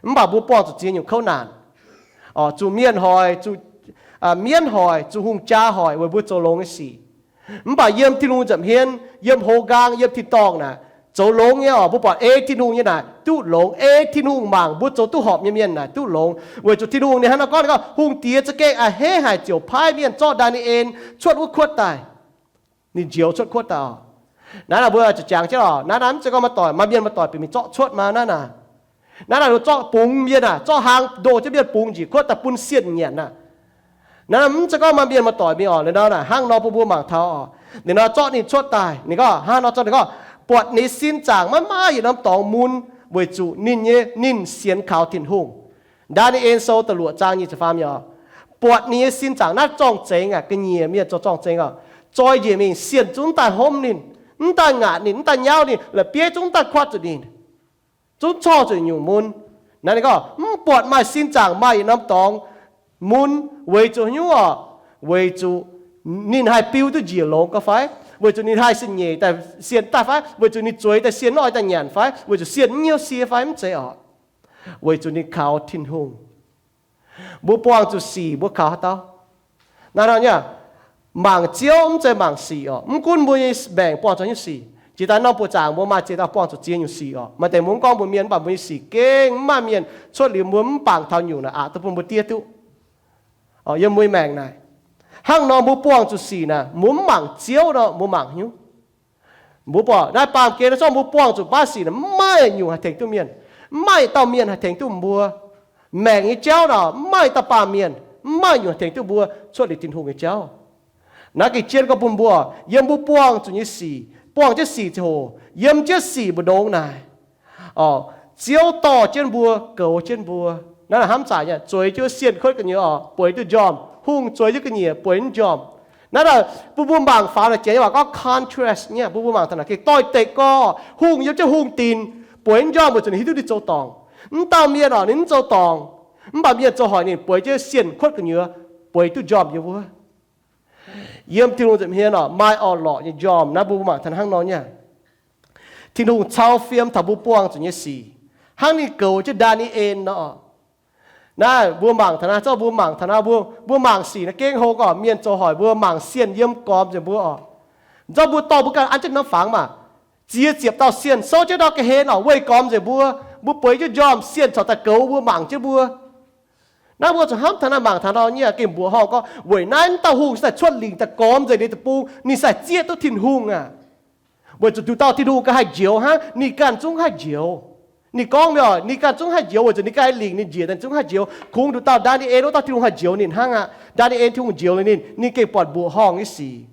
mv baac mbuo buangh zuqc ziex nyungc kouv naanc. Zuqc mienh hoic, zuqc mienv hoic, zuqc hungh jaa hoic weic mbuo zoux longx nyei sic. Mv baac yiem Tin-Hungh nza'hmien, yiem hoz nqaang, yiem tin-dorngh naaic, zoux longx nyei oc, mbuo buatc ei Tin-Hungh nyei naaic duqv longx. Ei Tin-Hungh mangc mbuo zoux duqv horpc nyei mienh naaic duqv longx, weic zuqc Tin-Hungh ninh hnangv nor gorngv, ninh gorngv hungh diex za'gengh a'hneiv haic ziouc paaiv mienh zorqv Ndaa^ni^en cuotv wuov kuotv daaih. Ninh njoux cuotv kuotv daaih oc. Naaiv naaic mbuo zuqc jangx jienv oc, naaiv naaic mv zeiz gorngv maaih doic, maaih mienh maaih doic bieqc mingh zorqv cuotv maa naaiv naaic. Naaiv naaic ninh zorqv bungx mienh aac, zorqv hlang ndoh jienv mienh bungx njiec kuotv daaih bun sienh nyanc aqv. Naaiv mv zeiz gorngv maaih mienh maaih doic mingh oc. Liuz nor naaic hnangv nor bun mbuo mangc taux oc, ninh nor zorqv ninh cuotv daaih, ninh gorngv hnangv nor zorqv, ninh gorngv, buatc ninh nyei sin zaangc maiv maaih yietc norm dorngx mun, weic zuqc ninh nyei, ninh sienx kaux Tin-Hungh. Ndaa^ni^en Sou da'luoqc zaang nyic ziepc faam yiemc, buatc ninh nyei sin zaangc naaiv zorng-zengx aac, ga'nyiec mienh zoux zorng-zengx oc, zoi njiec mingh, sienh zungv mv daaih hopv ninh, mv daaih ngaatc ninh, mv daaih nyauv ninh, la'bieiv zungv mv daaih kuatv zuqc ninh, zungv corc zuqc nyungc mun. Naaiv ninh gorngv mv buatc maaih sin zaangc maaih yietc norm dorngx mun, weic zuqc hnyouv oc, weic zuqc ninh haih biu duqv njiec longx gau fai, weic zuqc ninh haih sienh nyeic daaih sienh daaih fai, weic zuqc ninh zueiz daaih sienh mv oix daaih nyanc fai, weic zuqc sienh mv hnyouv sie fai, mv zeiz oc. Weic zuqc ninh kaux Tin-Hungh. Mbuo buangh zuqc sic mbuo kaux haaix dauh? Naaiv hnangv nyei, mangc Ziouv mv zeiz mangc sic oc. Mv gunv mbuo nyei maengc buangh zuqc haaix nyungc sic, jiex daaih norm buoqc zaangc mbuo maaih ziex dauh buangh zuqc ziex nyungc sic oc. Maaih deix mbuo mv gorngv mbuox mienh, mv baac mbuo nyei sic gengh mv maaih mienh cuotv liuz mbuo mv bangc taux nyungc naaic aqc duqv bun mbuo diev duqv. Yiem mbuo nyei maengc naaic, hnangv nor mbuo buangh zuqc sic naaic, mbuo mv mangc Ziouv nor mbuo mangc haaix nyungc? Mbuo buatc naaiv baamh gen naaiv zorqv mbuo buangh zuqc baav sic naaic, mv maaih nyungc haih tengx duqv mienh. Mv maaih dauh mienh haih tengx duqv mbuo. Maengc nyei jauv naaic, mv maaih dauh baamh mienh, mv maaih nyungc haih tengx duqv mbuo cuotv liuz Tin-Hungh nyei jauv. Naaiv gengh jienv gorngv bun mbuo, yiem mbuo buangh zuqc nyei sic, buangh jienv sic ziangh hoc, yiem jienv sic mbu'ndongx naaic, Ziouv dorh jienv mbuo, goux jienv mbuo. Naaiv hnamv zaaic nyei, zueiz jienv sienh kuotv gu'nyuoz oc, bueix duqv njormh. Hungh zueiz jienv ga'nyiec, bueix duqv njormh. Naaiv bun mbuo mangc faaux naaic, jiex nyei waac gorngv contrast nyei, bun mbuo mangc taux naaic gengh doix-dekc gorx. Hungh yiem jienv hungh dinc, bueix duqv njormh weic zuqc ninh hiuv duqv ninh zoux dorngc. Mv dauh mienh oc, ninh mv zoux dorngc, mv baac mienh zoux hoic ninh, bueix jienv sienh kuotv gu'nyuoz, bueix duqv njormh yiem wuov. Yiem Tin-Hungh nza'hmien oc, maaih orn-lorqc nyei njormh. Naaiv mbuo mangc taux hnangv nor nyei, Tin-Hungh cau fiem taux mbuo buangh zuqc nyei sic, hnangv ninh goux jienv Ndaa^ni^en nor. Naaiv mbuo mangc taux naaiv, zorqv mbuo mangc taux naaiv, mbuo mangc sic naaiv gengh hlo gorqv, mienh zoux hoic mbuo, mangc sienh yiem gormx nzengc mbuo oc. Zorqv mbuo dorh mbuo ganh an jienv norm fangx maah, ziex ziepc dauh sienh souv jienv ndau ga'hlen oc, weih gormx nzengc mbuo. Mbuo bueix jienv njormh, sienh corc daaih goux mbuo, mangc jienv mbuo. Naaiv mbuo zuqc hnamv taux naaiv, mangc taux nor nyei, gengh mbuoqc horngh gorngv weic naaiv dauh hungh se daaih cuotv lingc daaih gormx nzengc ninh deic-bung, ninh se daaih zieqv duqv Tin-Hungh aac. Weic zuqc nduqc dauh Tin-Hungh ganh haih njoux hnangv, ninh ganh zungv haih njoux. Ninh gorngv mi'aqv, ninh ganh zungv haih njoux, weic zuqc ninh ganh lingc ninh njiec, ninh zungv haih njoux. Kungx nduqc dauh Ndaa^ni^en wuov dauh Tin-Hungh haih njoux ninh hnangv aqv. Ndaa^ni^en Tin-Hungh njoux liuz ninh, ninh gengh buatc mbuoqc horngh nyei sic.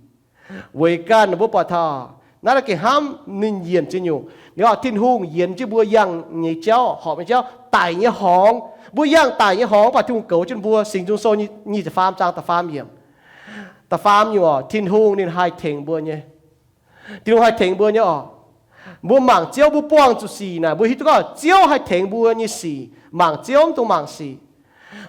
Weic ganh mbuo buatc taux naaiv gengh hnamv ninh yienc ziex nyungc. Ninh gorngv Tin-Hungh yienz jienv mbuo yangh nyei jauv, horpc nyei jauv, daic nyei horngz. Mbuo yangh daic nyei horngz, mv baac Tin-Hungh goux jienv mbuo. Singx Nzung Sou nyic ziepc faam zaang da'faam yiemc. Da'faam nyungc oc, Tin-Hungh ninh haih tengx mbuo nyei. Tin-Hungh haih tengx mbuo nyei oc. Mbuo mangc Ziouv, mbuo buangh zuqc sic naaic, mbuo hiuv duqv gorngv Ziouv haih tengx mbuo nyei sic. Mangc Ziouv mv dungx mangc sic.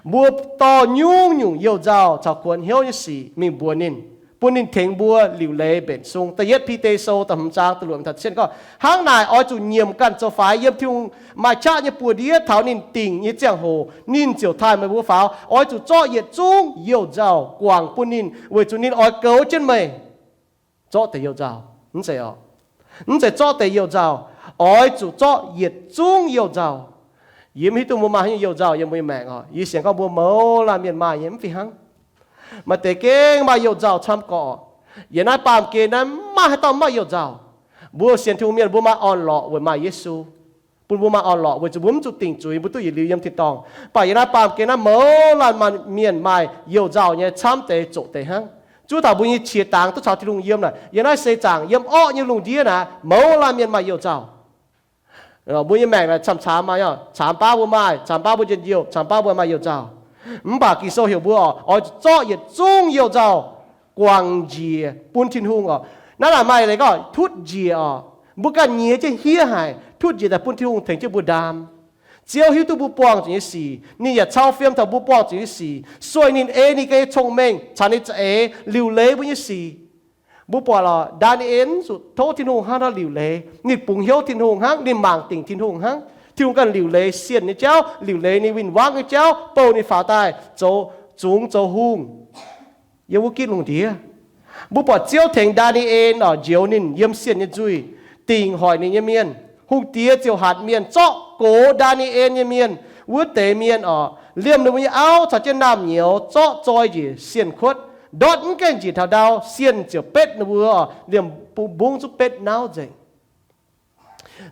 Mbuo dorh nyungc-nyungc you-nzauh caux kuonx hnyouv nyei sic mingh mbuox ninh, bun ninh tengx mbuo liuc leiz mbenc sung. Da'yietv Bide Sou da'hmz zaang da'luoqc taux da'cietv gorngv, hnangv naaic oix zuqc nyiemc ganh zoux faix yiem Tin-Hungh maaih qaqv nyei buoz-ndiev taux ninh dingc nyei ziangh hoc, ninh ziouc taaih meih mbuo faaux. Oix zuqc zorqv yietc zungv you-nzauh guangc bun ninh, weic zuqc ninh oix goux jienv meih. Zorqv deix you-nzauh, mv zeiz oc. Mv zeiz zorqv deix you-nzauh. Oix zuqc zorqv yietc zungv you-nzauh. Yie mv hiuv duqv mbuo maaih haaix nyungc you-nzauh yiem mbuo nyei maengc oc. Yie sienx gorngv mbuo mouz laanh mienh maaih nyei mv fih hnangv. Maaih deix gengh maaih you-nzauh camv gorqv. Yiem naaiv baamh gen naaiv maiv maaih haaix dauh mv maaih you-nzauh. Mbuo sienx Tin-Hungh mienh mbuo maaih orn-lorqc weic maaih Yesu. Bun mbuo maaih orn-lorqc weic zuqc mbuo mv zuqc dingc zuiz, mbuo duqv yietc liuz yiem tin-dorngh. Mv baac yiem naaiv baamh gen naaiv mouz laanh mienh maaih you-nzauh nyei camv deix zoqc deix hnangv. Zuov taux mbuo nyei qiex dangx duqv caux Tin-Hungh yiem naaic, yiem naaiv seix zaangc yiem orqv nyei lungh ndiev naaic, mouz laanh mienh maaih you-nzauh. Mbuo nyei maengc naaic camv-camv maaih, camv baav mbuo maaih, camv baav mbuo njien-youh, camv baav mbuo maaih you-nzauh. Mv baac Ging-Sou heuc mbuo oix zuqc zorqv yietc zungv youh nzauh guangc njiec bun Tin-Hungh oc. Naaiv naaic maaih leiz gorngv tutv njiec oc. Mbuo ganh nyiex jienv hniev haic, tutv njiec daaih bun Tin-Hungh tengx jienv mbuo ndaam. Ziouv hiuv duqv mbuo buangh zuqc nyei sic, ninh yaac cau fiem taux mbuo buangh zuqc nyei sic, sueih ninh ei ninh ganh nyei cong-mengh caux ninh za'eix liuc leiz mbuo nyei sic. Mbuo buatc lorqc, Ndaa^ni^en zuqc tov Tin-Hungh hnangv nor liuc leiz. Ninh bungx hnyouv Tin-Hungh hnangv, ninh mangc dingc Tin-Hungh hnangv. Tin-Hungh ganh liuc leiz sienh nyei jauv, liuc leiz ninh win-wangv nyei jauv, bouh ninh faaux daaih zoux zungx zoux hungh yiem wuov gitv lungh ndiev. Mbuo buatc Ziouv tengx Ndaa^ni^en oc, njoux ninh yiem sienh nyei nzuih, dingc hoic ninh nyei mienh. Hungh diex ziouc hatc mienh zorqv gox Ndaa^ni^en nyei mienh. Wuov deix mienh oc, liemh ninh mbuo nyei auv caux jienv naamh nyouz zorqv zoi njiec sienh kuotv, ndortv mv gaengh njiec taux ndau, sienh ziouc betv ninh mbuo oc, liemh mbungv zungv betv nauv nzengc.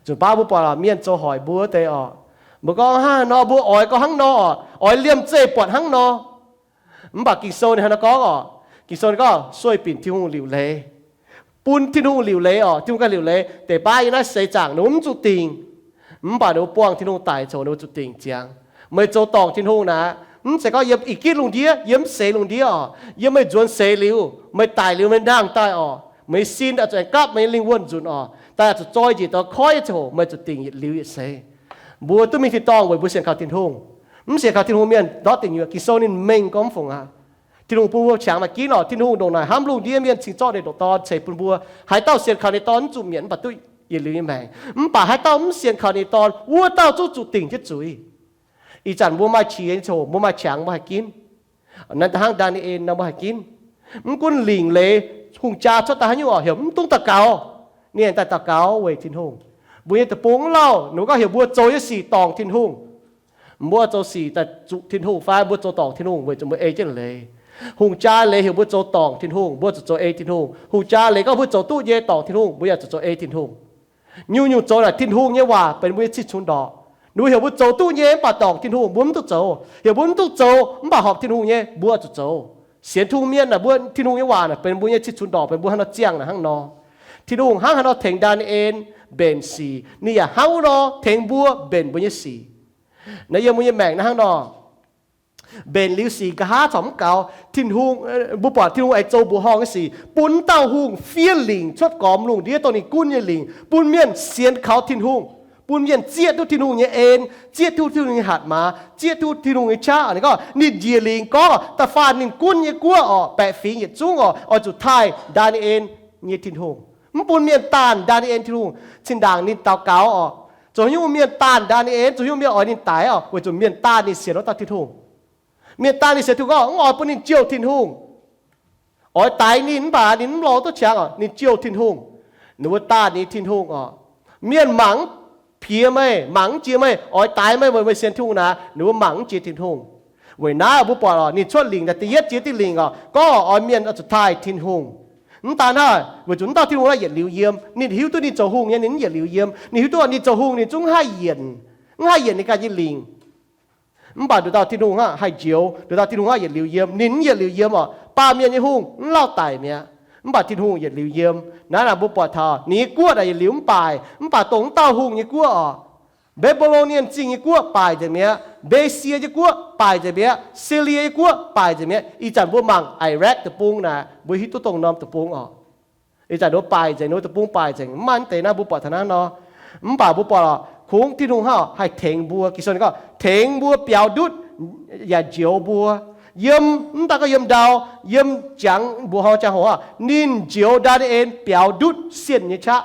Nzunc baav mbuo buatc mienh zoux hoic mbuo wuov deix oc, mbuo gorngv, Hnangv nor mbuo oix gau hnangv nor oc, oix liemh zeih buatc hnangv nor. Mv baac Ging-Sou ninh hnangv nor gorngv oc, Ging-Sou ninh gorngv sueih binc Tin-Hungh liuc leiz, bun Tin-Hungh liuc leiz oc. Tin-Hungh ganh liuc leiz, deix baav yiem naaiv seix zaangc ninh mv zuqc dingc. Mv baac ninh mbuo buangh Tin-Hungh daic coc ninh mbuo zuqc dingc ziangx. Meih zoux dorngc Tin-Hungh naaic, mv zeiz gorngv yiem ih gitv lungh ndiev, yiem mv seix lungh ndiev oc, yiem meih nzuonx seix liuz, meih daic liuz, meih ndaangh daaih oc, meih nyei sin oix zuqc aengx gapv, meih nyei lingh wuonh nzunc oc, daaih oix zuqc zoi njiec dongh koiv nyei ziangh hoc meih zuqc dingc yietc liuz yietc seix. Mbuo duqv mingh tin-dorngh weic mbuo sienx kaux Tin-Hungh. Mv sienx kaux Tin-Hungh mienh ndortv dingc nyuoqc. Ging-Sou ninh mengh gorngv mv fungc aqv. Tin-Hungh bun mbuo qangx maaih ginv oc. Tin-Hungh ndongc naaic hnamv lungh ndiev mienh cingx zorqv ninh nyei ndoqc Dorn ceix bun mbuo. Haaix dauh sienx kaux ninh nyei Dorn mv zuqc mietc mv baac duqv yietc liuz nyei maengc. Mv baac haaix dauh mv sienx kaux ninh nyei Dorn, wuov dauh zungv zuqc dingc jienv zuiz. Ih zanc mbuo maaih qiex nyei ziangh hoc, mbuo maaih qangx mbuo haih ginv. Naaiv da'hnangv Ndaa^ni^en nor mbuo haih ginv. Mv gunv lingc leiz, hungh jaa cuotv daaih haaix nyungc oc, heuc mv dungx daux gaux. Ninh aengx daaih daux gaux weic Tin-Hungh. Mbuo nyei deic-bung lauh, ninh mbuo gorngv heuc mbuo zoux nyei sic dorngc Tin-Hungh. Mbuo zoux sic daaih zuqc Tin-Hungh fai mbuo zoux dorngc Tin-Hungh weic zuqc mbuo ei jienv leiz. Hungh jaa leiz heuc mbuo zoux dorngc Tin-Hungh, mbuo zuqc zoux ei Tin-Hungh. Hungh jaa leiz gorngv mbuo zoux duqv nyei dorngc Tin-Hungh, mbuo yaac zuqc zoux ei Tin-Hungh. Nyungc-nyungc zoux naaic Tin-Hungh nyei waac benx mbuo nyei cih cunx ndorqc. Ninh mbuo heuc mbuo zoux duqv nyei mv baac dorngc Tin-Hungh, mbuo mv duqv zoux. Heuc mbuo mv duqv zoux mv baac horpc Tin-Hungh nyei, mbuo zuqc zoux. Sienx Tin-Hungh mienh naaic mbuo Tin-Hungh nyei waac naaic benx mbuo nyei cih cunx ndorqc, benx mbuo hnangv nor ziangh naaic hnangv nor. Tin-Hungh hnangv haaix nor tengx Ndaa^ni^en mbenc sic, ninh yaac hnangv wuov nor tengx mbuo mbenc mbuo nyei sic. Naaiv yiem mbuo nyei maengc naaiv hnangv nor. Mbenc liuz sic nqa'haav corc mv gaux. Tin-Hungh, mbuo buatc Tin-Hungh aengx zoux mbuoqc horngh nyei sic, bun dauh hungh fiev lingc cuotv gormx lungh ndiev dongh ninh gunv nyei lingc, bun mienh sienx kaux Tin-Hungh, bun mienh zieqv duqv Tin-Hungh nyei en, zieqv duqv Tin-Hungh nyei hatc maaz, zieqv duqv Tin-Hungh nyei qaqv. Ninh gorngv ninh njiec lingc gorngv da'faanh ninh gunv nyei guoqv oc, baeqc fingx yietc zungv oc, oix zuqc taaih Ndaa^ni^en nyei Tin-Hungh. Mv bun mienh daanh Ndaa^ni^en Tin-Hungh. Zinh ndaangc ninh daux gaux oc, zoux nyungc mienh daanh Ndaa^ni^en, zoux nyungc mienh oix ninh daix oc, weic zuqc mienh daanh ninh sienx wuov dauh Tin-Hungh. Mienh daanh ninh sienx Tin-Hungh gorngv mv oix bun ninh jouh Tin-Hungh. Oix daix ninh mv baac ninh mv lorz duqv qangx oc, ninh jouh Tin-Hungh. Ninh mbuo daanh ninh Tin-Hungh oc. Mienh mangc mv piex meih, mangc mv jiex meih, oix daix meih weic meih sienx Tin-Hungh naaic, ninh mbuo mangc mv jiex Tin-Hungh. Weic naaiv mbuo buatc oc, ninh cuotv lingc da'yietv jiex diuh lingc oc, gorngv oix mienh oix zuqc taaih Tin-Hungh. Mv daan hnangv, weic zuqc mv dauh Tin-Hungh naaiv yietc liuz yiem. Ninh hiuv duqv ninh zoux hungh nyei, ninh mv yietc liuz yiem. Ninh hiuv duqv ninh zoux hungh ninh zungv mv haih yienc, mv haih yienc ninh ganh nyei lingc. Mv baac nduqc dauh Tin-Hungh hnangv haih njoux, nduqc dauh Tin-Hungh hnangv yietc liuz yiem. Ninh mv yietc liuz yiem oc, baamh mienh nyei hungh mv lauh daic mi'aqv. Mv baac Tin-Hungh yietc liuz yiem. Naaiv naaic mbuo buatc taux ninh nyei guoqv naaic yietc liuz mv baaix, mv baac dongh mv dauh hungh nyei guoqv oc, Mbe^mbo^lo^nie Zingh nyei guoqv baaix nzengc mi'aqv. Mbesie nyei guoqv baaix nzengc mi'aqv. Silie nyei guoqv baaix nzengc mi'aqv. Ih zanc mbuo mangc Iraq deic-bung naaic, mbuo hiuv duqv dongh norm deic-bung oc. Ih zanc ninh mbuo baaix nzengc, ninh mbuo deic-bung baaix nzengc, mv maaih mv deix naaiv mbuo buatc taux naaiv nor. Mv baac mbuo buatc lorqc, kungx Tin-Hungh hnangv haih tengx mbuo. Ging-Sou ninh gorngv tengx mbuo, biaux ndutv, yaac njoux mbuo. Yiem, mv daan gorngv yiem ndau, yiem jangx mbuoqc horngh ziangh hoc hnangv, ninh njoux Ndaa^ni^en biaux ndutv sienh nyei qaqv.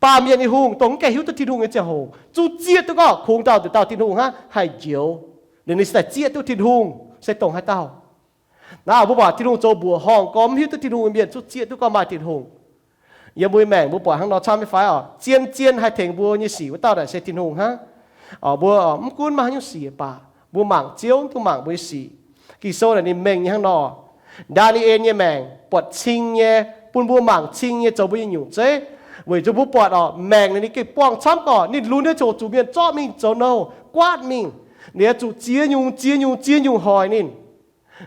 Baamh mienh nyei hungh, dongh mv gaengh hiuv duqv Tin-Hungh nyei ziangh hoc, zungv zieqv duqv gorngv kungx dauh nduqc dauh Tin-Hungh hnangv haih njoux. Ninh, ninh se daaih zieqv duqv Tin-Hungh se dongh haaix dauh? Naaiv mbuo buatc Tin-Hungh zoux mbuoqc horngh gormx, mv hiuv duqv Tin-Hungh nyei mienh zungv zieqv duqv gorngv maaih Tin-Hungh. Yiem mbuo nyei maengc mbuo buatc hnangv nor camv nyei fai oc? Zien-zien haih tengx mbuo nyei sic wuov dauh naaic se Tin-Hungh hnangv. Oc, mbuo, oc, mv gunv maaih haaix nyungc sic baac mbuo mangc Ziouv, mv dungx mangc mbuo nyei sic. Ging-Sou naaic ninh mengh nyei hnangv nor. Ndaa^ni^en nyei maengc buatc cing nyei, bun mbuo mangc cing nyei zoux mbuo nyei nyungc zeiv. Weic zuqc mbuo buatc oc, maengc naaic ninh gengh buangh camv oc. Ninh lunx nyei ziangh hoc zuqc mienh zorqv mingh zoux nouh guaatv mingh. Ninh zuqc ziex nyungc, ziex nyungc, ziex nyungc hoic ninh.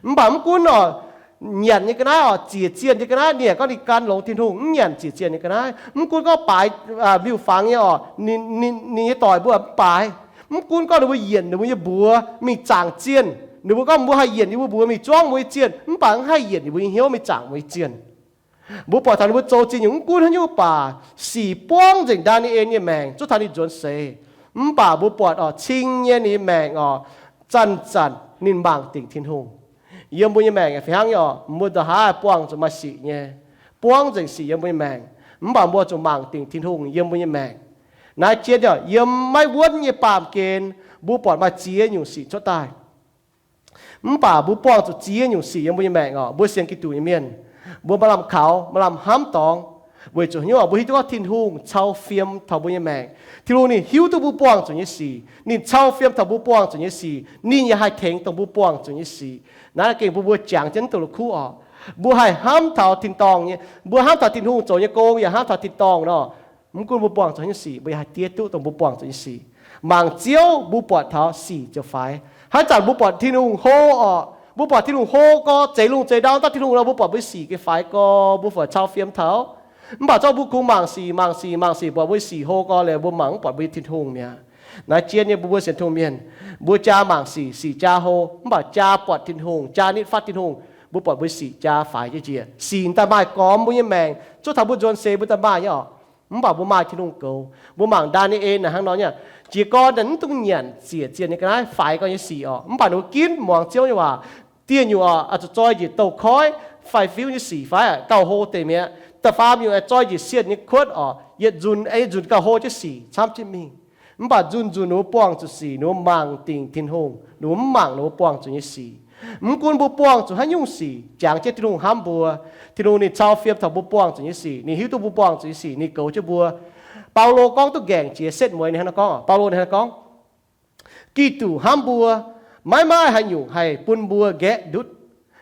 Mv baac mv gunv oc, nyanc nyei ga'naaiv oc, ziec zienh nyei ga'naaiv, ninh yaac gorngv ninh gan longx Tin-Hungh, mv nyanc ziec zienh nyei ga'naaiv. Mv gunv gorngv baaix, aa, liuh fangx nyei oc, ninh, ninh, ninh nyei doic mbuo mv baaix. Mv gunv gorngv ninh mbuo yienc ninh mbuo nyei mbuox mingh zaangc zienh, Ninh mbuo gorngv mbuo haih yienc ninh mbuo mbuox mingh zuangv mbuo nyei zienh, mv baac mv haih yienc ninh mbuo nyei hnyouv mingh zaangc mbuo nyei zienh. Mbuo buatc taux ninh mbuo zoux zienh nyungc mv gunv haaix nyungc baac sic buangv nzengc Ndaa^ni^en nyei maengc, zuov taux ninh nzuonx seix. Mv baac mbuo buatc oc, cing nyei ninh nyei maengc oc, zanc-zanc ninh mangc dingc Tin-Hungh. Yiem mbuo nyei maengc fih hnangv nyei oc, mbuo ndongc haaix buangh zuqc maaih sic nyei, buangv nzengc sic yiem mbuo nyei maengc, mv baac mbuo zuqc mangc dingc Tin-Hungh yiem mbuo nyei maengc. Naaiv jien yaac yiem maiv wuonv nyei baamh gen, mbuo buatc maaih ziex nyungc sic cuotv daaih. Mv baac mbuo buangh zuqc ziex nyungc sic yiem mbuo nyei maengc oc, mbuo sienx Giduc nyei mienh, mbuo maaih lamh kaux, maaih lamh hnamv dorngx, weic zuqc haaix nyungc oc, mbuo hiuv duqv gorngv Tin-Hungh cau fiem taux mbuo nyei maengc. Tin-Hungh ninh hiuv duqv mbuo buangh zuqc nyei sic, ninh cau fiem taux mbuo buangh zuqc nyei sic, ninh yaac haih tengx dongh mbuo buangh zuqc nyei sic. Naaiv gengh mbuo mbuo jangx jienv duqv la'kuqv oc. Mbuo haih hnamv taux tin-dorngh nyei, mbuo hnamv taux Tin-Hungh zoux nyei gong, yaac hnamv taux tin-dorngh nor, mv gunv mbuo buangh zuqc haaix nyungc sic, mbuo yaac haih diev duqv dongh mbuo buangh zuqc nyei sic. Mangc Ziouv, mbuo buatc taux sic ziouc faix. Haaix zanc mbuo buatc Tin-Hungh hlo oc, mbuo buatc Tin-Hungh hlo gorx, zeix lungh zeix ndau daaih Tin-Hungh nor, mbuo buatc mbuo sic gengh faix gorx, mbuo fai cau fiem taux. Mv baac zorqv mbuo kungx mangc sic, mangc sic, mangc sic, buatc mbuo sic hlo gorx liuz, mbuo mangc mv buatc mbuo nyei Tin-Hungh mi'aqv. Naaiv jien nyei mbuo, mbuo sienx Tin-Hungh mienh, mbuo jaa mangc sic, sic jaa hlo, mv baac jaa buatc Tin-Hungh, jaa nitv fatv Tin-Hungh, mbuo buatc mbuo sic jaa faix jienv njiec. Sic daaih maaih gormx mbuo nyei maengc, zuov taux mbuo nzuonx seix mbuo daaih maaih nyei oc. Mv baac mbuo maaih Tin-Hungh goux. Mbuo mangc Ndaa^ni^en naaic hnangv nor nyei, jiez gorn ninh mv dungx nyanc ziec zienh nyei ga'naaiv faix gorx nyei sic oc, mv baac ninh mbuo ginv muangx Ziouv nyei waac. Dieh nyungc oc, oix zuqc zoi njiec douz-koiv fai fiuv nyei sic fai gauh hlo deix mi'aqv. Da'faam nyungc aengx zoi njiec sienh nyei kuotv oc, yietc nzunc aengx yietc nzunc gauh hlo jienv sic camv jienv mingh. Mv baac nzunc nzunc ninh mbuo buangh zuqc sic, ninh mbuo mangc dingc Tin-Hungh, ninh mbuo mv mangc ninh mbuo buangh zuqc nyei sic. Mv gunv mbuo buangh zuqc haaix nyungc sic, jangx jienv Tin-Hungh hnamv mbuo. Tin-Hungh ninh cau fiem taux mbuo buangh zuqc nyei sic, ninh hiuv duqv mbuo buangh zuqc nyei sic, ninh goux jienv mbuo. Baulo gorngv duqv nqaengc jiex setv mueiz ninh hnangv nor gorngv, Baulo ninh hnangv nor gorngv, Giduc hnamv mbuo, maiv maaih haaix nyungc haih bun mbuo nqaeqv ndutv.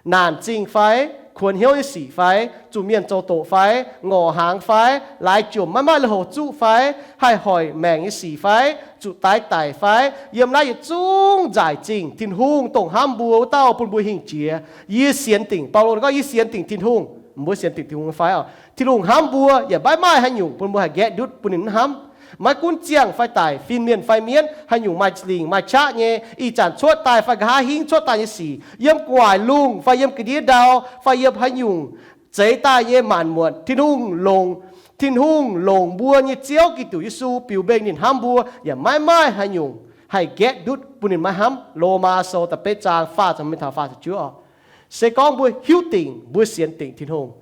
Naanc zingh fai, kuonx hnyouv nyei sic fai, zuqc mienh zoux doqc fai, ngorc hnaangx fai, laaix jomc maiv maaih lui-houx zuqv fai, haih hoic maengc nyei sic fai, zuqc daix daic fai, yiem naaiv yietc zungv nzaaih zingh Tin-Hungh dongh hnamv mbuo wuov dauh bun mbuo hingh jiex. Yie sienx dingc, Baulo gorngv, yie sienx dingc Tin-Hungh. Mbuo sienx dingc Tin-Hungh fai oc, Tin-Hungh hnamv mbuo yaac maiv maaih haaix nyungc bun mbuo haih nqaeqv ndutv bun ninh mv hnamv. Maiv gunv ziangh fai daic, fin-mienh fai mienv, haaix nyungc maaih lingc maaih qaqv nyei, ih zanc cuotv daaih fai nqa'haav hingv cuotv daaih nyei sic, yiem gu'nguaaic lungh fai yiem ga'ndiev ndau fai yiem haaix nyungc zeix daaih nyei maanc muotc, Tin-Hungh longc, Tin-Hungh longc mbuo nyei Ziouv Giduc Yesu biux mbeng ninh hnamv mbuo yaac maiv maaih haaix nyungc haih nqaeqv ndutv bun ninh maiv hnamv. Lomaa Sou da'betv zaang faah ziepc hmz mingh taux faah ziepc juov oc. Se gorngv mbuo hiuv dingc, mbuo sienx dingc Tin-Hungh,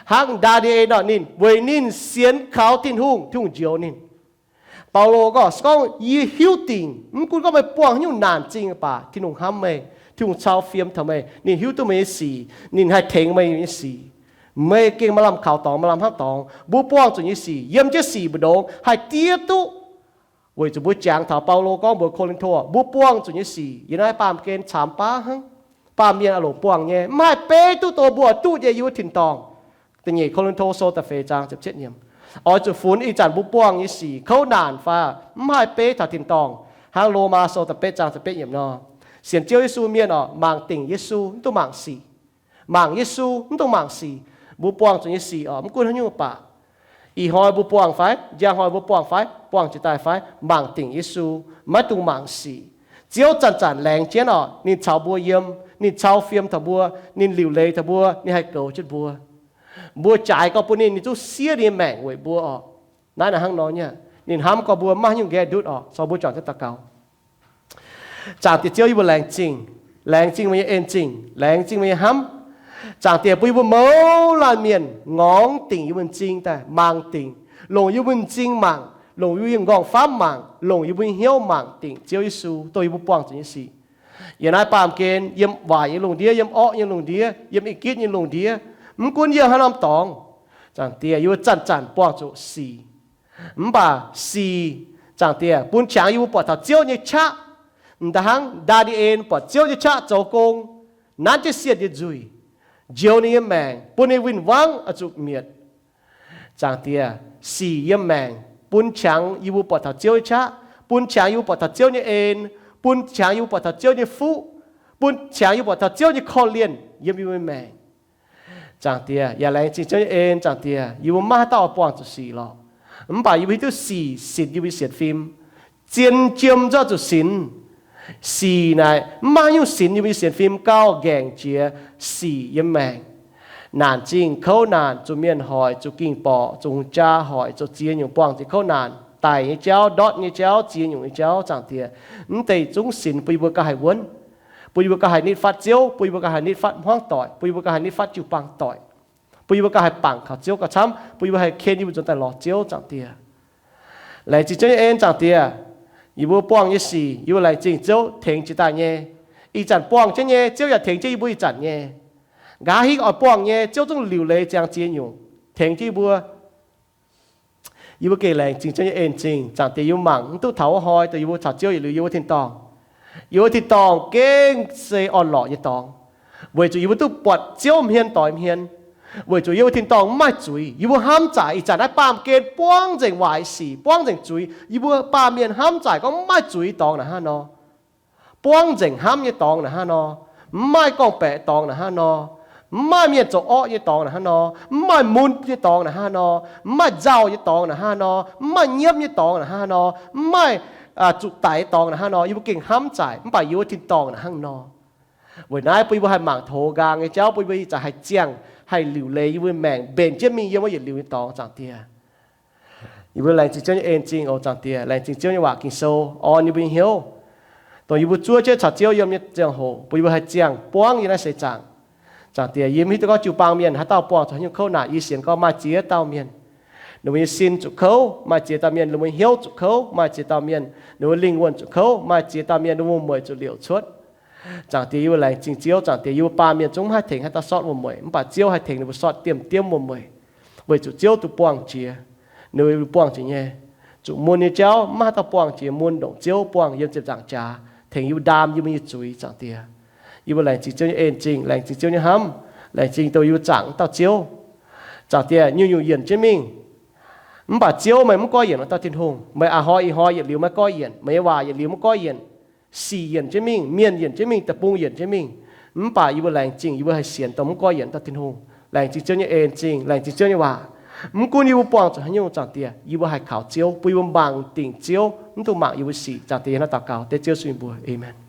hnangv Ndaa^ni^en nor, ninh weic ninh sienx kaux Tin-Hungh, Tin-Hungh njoux ninh. Baulo gorngv, se gorngv yie hiuv dingc, mv gunv gorngv meih buangh haaix nyungc naanc zingh baac Tin-Hungh hnamv meih, Tin-Hungh cau fiem taux meih, ninh hiuv duqv meih nyei sic, ninh haih tengx meih nyei sic. Meih gengh maaih lamh kaux dorngx, maaih lamh hnamv dorngx. Mbuo buangh zuqc nyei sic, yiem jienv sic mbu'ndongx haih diev duqv. Weic zuqc mbuo jangx taux Baulo gorngv mbuox Ko^lin^to, mbuo buangh zuqc nyei sic yiem naaiv baamh gen caamx baav hnangv. Baamh mienh aah loc buangh nyei, mv haih beiv duqv dongh mbuo oix duqv nyei yiem wuov tin-dorngh. Da'nyeic Ko^lin^to Sou da'feix zaang ziepc cietv yiemc. Oix zuqc funx ih zanc mbuo buangh nyei sic kouv naanc fai mv haih beiv taux tin-dorngh, hnangv Lomaa Sou da'betv zaang ziepc betv yiemc nor. Sienx Ziouv Yesu mienh oc, mangc dingc Yesu, mv dungx mangc sic. Mangc Yesu, mv dungx mangc sic. Mbuo buangh zuqc nyei sic oc, mv gunv haaix nyungc baac, ih hnoi mbuo buangh fai, njang hnoi mbuo buangh fai, buangh jiex daaih fai, mangc dingc Yesu, maiv dungx mangc sic. Ziouv zanc-zanc laengz jienv oc, ninh caux mbuo yiem, ninh cau fiem taux mbuo, ninh liuc leiz taux mbuo, ninh haih goux jienv mbuo. Mbuo jaaix gorx bun ninh, ninh zungv siev ninh nyei maengc weic mbuo oc. Naaiv naaic hnangv nor nyei, ninh hnamv gorx mbuo maiv maaih haaix nyungc nqaeqv ndutv oc. Caux mbuo juangc jienv daux gaux. Zaangc Diex Ziouv, yie mbuo laengz zingh, laengz zingh meih nyei en-zingh, laengz zingh meih nyei hnamv. Zaangc Diex, bun yie mbuo mouz laanh mienh ngorngv dingc yie mbuo nyei m'zing daaih, mangc dingc, longc yie mbuo m'zing mangc, longc yie mbuo m'nqorngv-famv mangc, longc yie mbuo nyei hnyouv mangc dingc Ziouv Yesu, dongh yie mbuo buangh zuqc nyei sic. Yiem naaiv baamh gen, yiem waaic nyei lungh ndiev, yiem orqv nyei lungh ndiev, yiem i gitv nyei lungh ndiev, mv gunv yiem haaix norm dorngx, Zaangc Diex, yie mbuo zanc-zanc buangh zuqc sic. Mv baac sic, Zaangc Diex, bun qangx yie mbuo buatc taux Ziouv nyei qaqv. M'daaih hnangv Ndaa^ni^en buatc Ziouv nyei qaqv zoux gong, nanv jienv sienh nyei nzuih, njoux ninh nyei maengc, bun ninh win-wangv oix zuqc mietc. Zaangc Diex, sic yiem maengc bun qangx yie mbuo buatc taux Ziouv nyei qaqv, bun qangx yie mbuo buatc taux Ziouv nyei en, bun qangx yie mbuo buatc taux Ziouv nyei fuqv, bun qangx yie mbuo buatc taux Ziouv nyei korv-lienh yiem yie mbuo nyei maengc. Zaangc Diex, yaac laengz zingh Ziouv nyei en, Zaangc Diex, yie mbuo maiv haaix dauh oix buangh zuqc sic lorqc. Mv baac yie mbuo hiuv duqv sic sinx yie mbuo nyei sienx fim. Zien jiem zungv zuqc sinx. Sic naaic mv maaih nyungc sinx yie mbuo nyei sienx fim gauh nqaengc jiex sic yiem maengc. Naanc zingh kouv naanc, zuqc mienh hoic, zuqc ging borqc, zuqc hungh jaa hoic, zoux ziex nyungc buangh ziex kouv naanc, daic nyei jauv, ndortv nyei jauv, ziex nyungc nyei jauv, Zaangc Diex. Mv deix zungv sinx bun yie mbuo gauh haih wuonv, bun yie mbuo gauh haih nitv fatv Ziouv, bun yie mbuo gauh haih nitv fatv hmuangv doic, bun yie mbuo gauh haih nitv fatv jiu-baang doic, bun yie mbuo gauh haih bangc kaux Ziouv gauh camv, bun yie mbuo haih ken yie mbuo nzuonx daaih lorz Ziouv, Zaangc Diex. Laengz zingh Ziouv nyei en, Zaangc Diex. Yie mbuo buangh nyei sic yie mbuo laengz zingh Ziouv tengx jiex daaih nyei. Ih zanc buangh jienv nyei, Ziouv yaac tengx jienv yie mbuo ih zanc nyei. Nqa'haav hingv oix buangh nyei, Ziouv zungv liuc leiz ziangx ziex nyungc tengx jienv yie mbuo. Yie mbuo gengh laengz zingh Ziouv nyei en zingh, Zaangc Diex. Yie mbuo mangc mv duqv taux wuov hnoi dongh yie mbuo caux Ziouv yietc liuz yie mbuo tin-dorngh. Yie mbuo tin-dorngh gengh se orn-lorqc nyei dorngx, weic zuqc yie mbuo duqv buatc Ziouv hmien doix hmien. Weic zuqc yie mbuo tin-dorngh mv maaih zuiz, yie mbuo hnamv zaqc ih zanc naaiv baamh gen buangv nzengc waaic sic, buangv nzengc zuiz. Yie mbuo baamh mienh hnamv zaqc gorngv mv maaih zuiz dorngx naaic hnangv nor, buangv nzengc hnamv nyei dorngx naaic hnangv nor, mv maaih gorngv-baeqc dorngx naaic hnangv nor, mv maaih mienh zoux orqv nyei dorngx naaic hnangv nor, mv maaih mun nyei dorngx naaic hnangv nor, mv maaih nzauh nyei dorngx naaic hnangv nor, mv maaih nyiemv nyei dorngx naaic hnangv nor, mv maaih zuqc daic nyei dorngx naaic hnangv nor, yie mbuo gengh hnamv zaqc mv baac yie mbuo tin-dorngh naaic hnangv nor. Weic naaiv bun yie mbuo haih mangc tov nqaang nyei jauv, bun yie mbuo ih zanc haih ziangh, haih liuc leiz yie mbuo maengc mbenc jienv mingh yiem wuov yietc liuz nyei dorngx, Zaangc Diex. Yie mbuo laengz zingh Ziouv nyei en zingh oc, Zaangc Diex. Laengz zingh Ziouv nyei waac Ging-Sou orn yie mbuo nyei hnyouv, dongh yie mbuo zuov jienv caux Ziouv yiem nyei ziangh hoc bun yie mbuo haih ziangh buangv yiem naaiv seix zaangc. Zaangc Diex, yie mv hiuv duqv gorngv jiu-baang mienh haaix dauh buangh zuqc haaix nyungc kouv naanc, yie sienx gorngv maaih ziex dauh mienh, ninh mbuo nyei sin zuqc kouv, maaih ziex dauh mienh ninh mbuo nyei hnyouv zuqc kouv, maaih ziex dauh mienh ninh mbuo lingh wuonh zuqc kouv, maaih ziex dauh mienh ninh mbuo wuom-mueic zuqc liouc cuotv. Zaangc Diex, yie mbuo laengz zingh Ziouv. Zaangc Diex, yie mbuo baamh mienh zungv mv haih tengx haaix dauh sortv wuom-mueic, mv baac Ziouv haih tengx ninh mbuo sortv diemv diemv wuom-mueic, weic zuqc Ziouv duqv buangh jiex. Ninh mbuo buangh jiex nyei, zuqc mun nyei jauv mv maaih haaix dauh buangh jiex mun ndongc Ziouv buangh yiem ziepc nzaangc jaax, tengx yie mbuo ndaam yie mbuo nyei zuiz, Zaangc Diex. Yie mbuo laengz zingh Ziouv nyei en zingh, laengz zingh Ziouv nyei hnamv, laengz zingh dongh yie mbuo zaangc wuov dauh Ziouv. Zaangc Diex, nyungc-nyungc yienc jienv mingh, mv baac Ziouv meih mv goiv yienc wuov dauh Tin-Hungh. Meih a'hnoi ih hnoi yietc liuz maiv goiv yienc, meih nyei waac yietc liuz maiv goiv yienc, sic yienc jienv mingh, mienh yienc jienv mingh, deic-bung yienc jienv mingh, mv baac yie mbuo laengz zingh yie mbuo haih sienx dongh mv goiv yienc dauh Tin-Hungh. Laengz zingh Ziouv nyei en zingh, laengz zingh Ziouv nyei waac. Mv gunv yie mbuo buangh zuqc haaix nyungc, Zaangc Diex, yie mbuo haih kaux Ziouv, bun yie mbuo mangc dingc Ziouv, mv dungx mangc yie mbuo sic. Zaangc Diex, yie hnangv naaiv daux gaux dengv Ziouv Yesu nyei mbuox, aamen.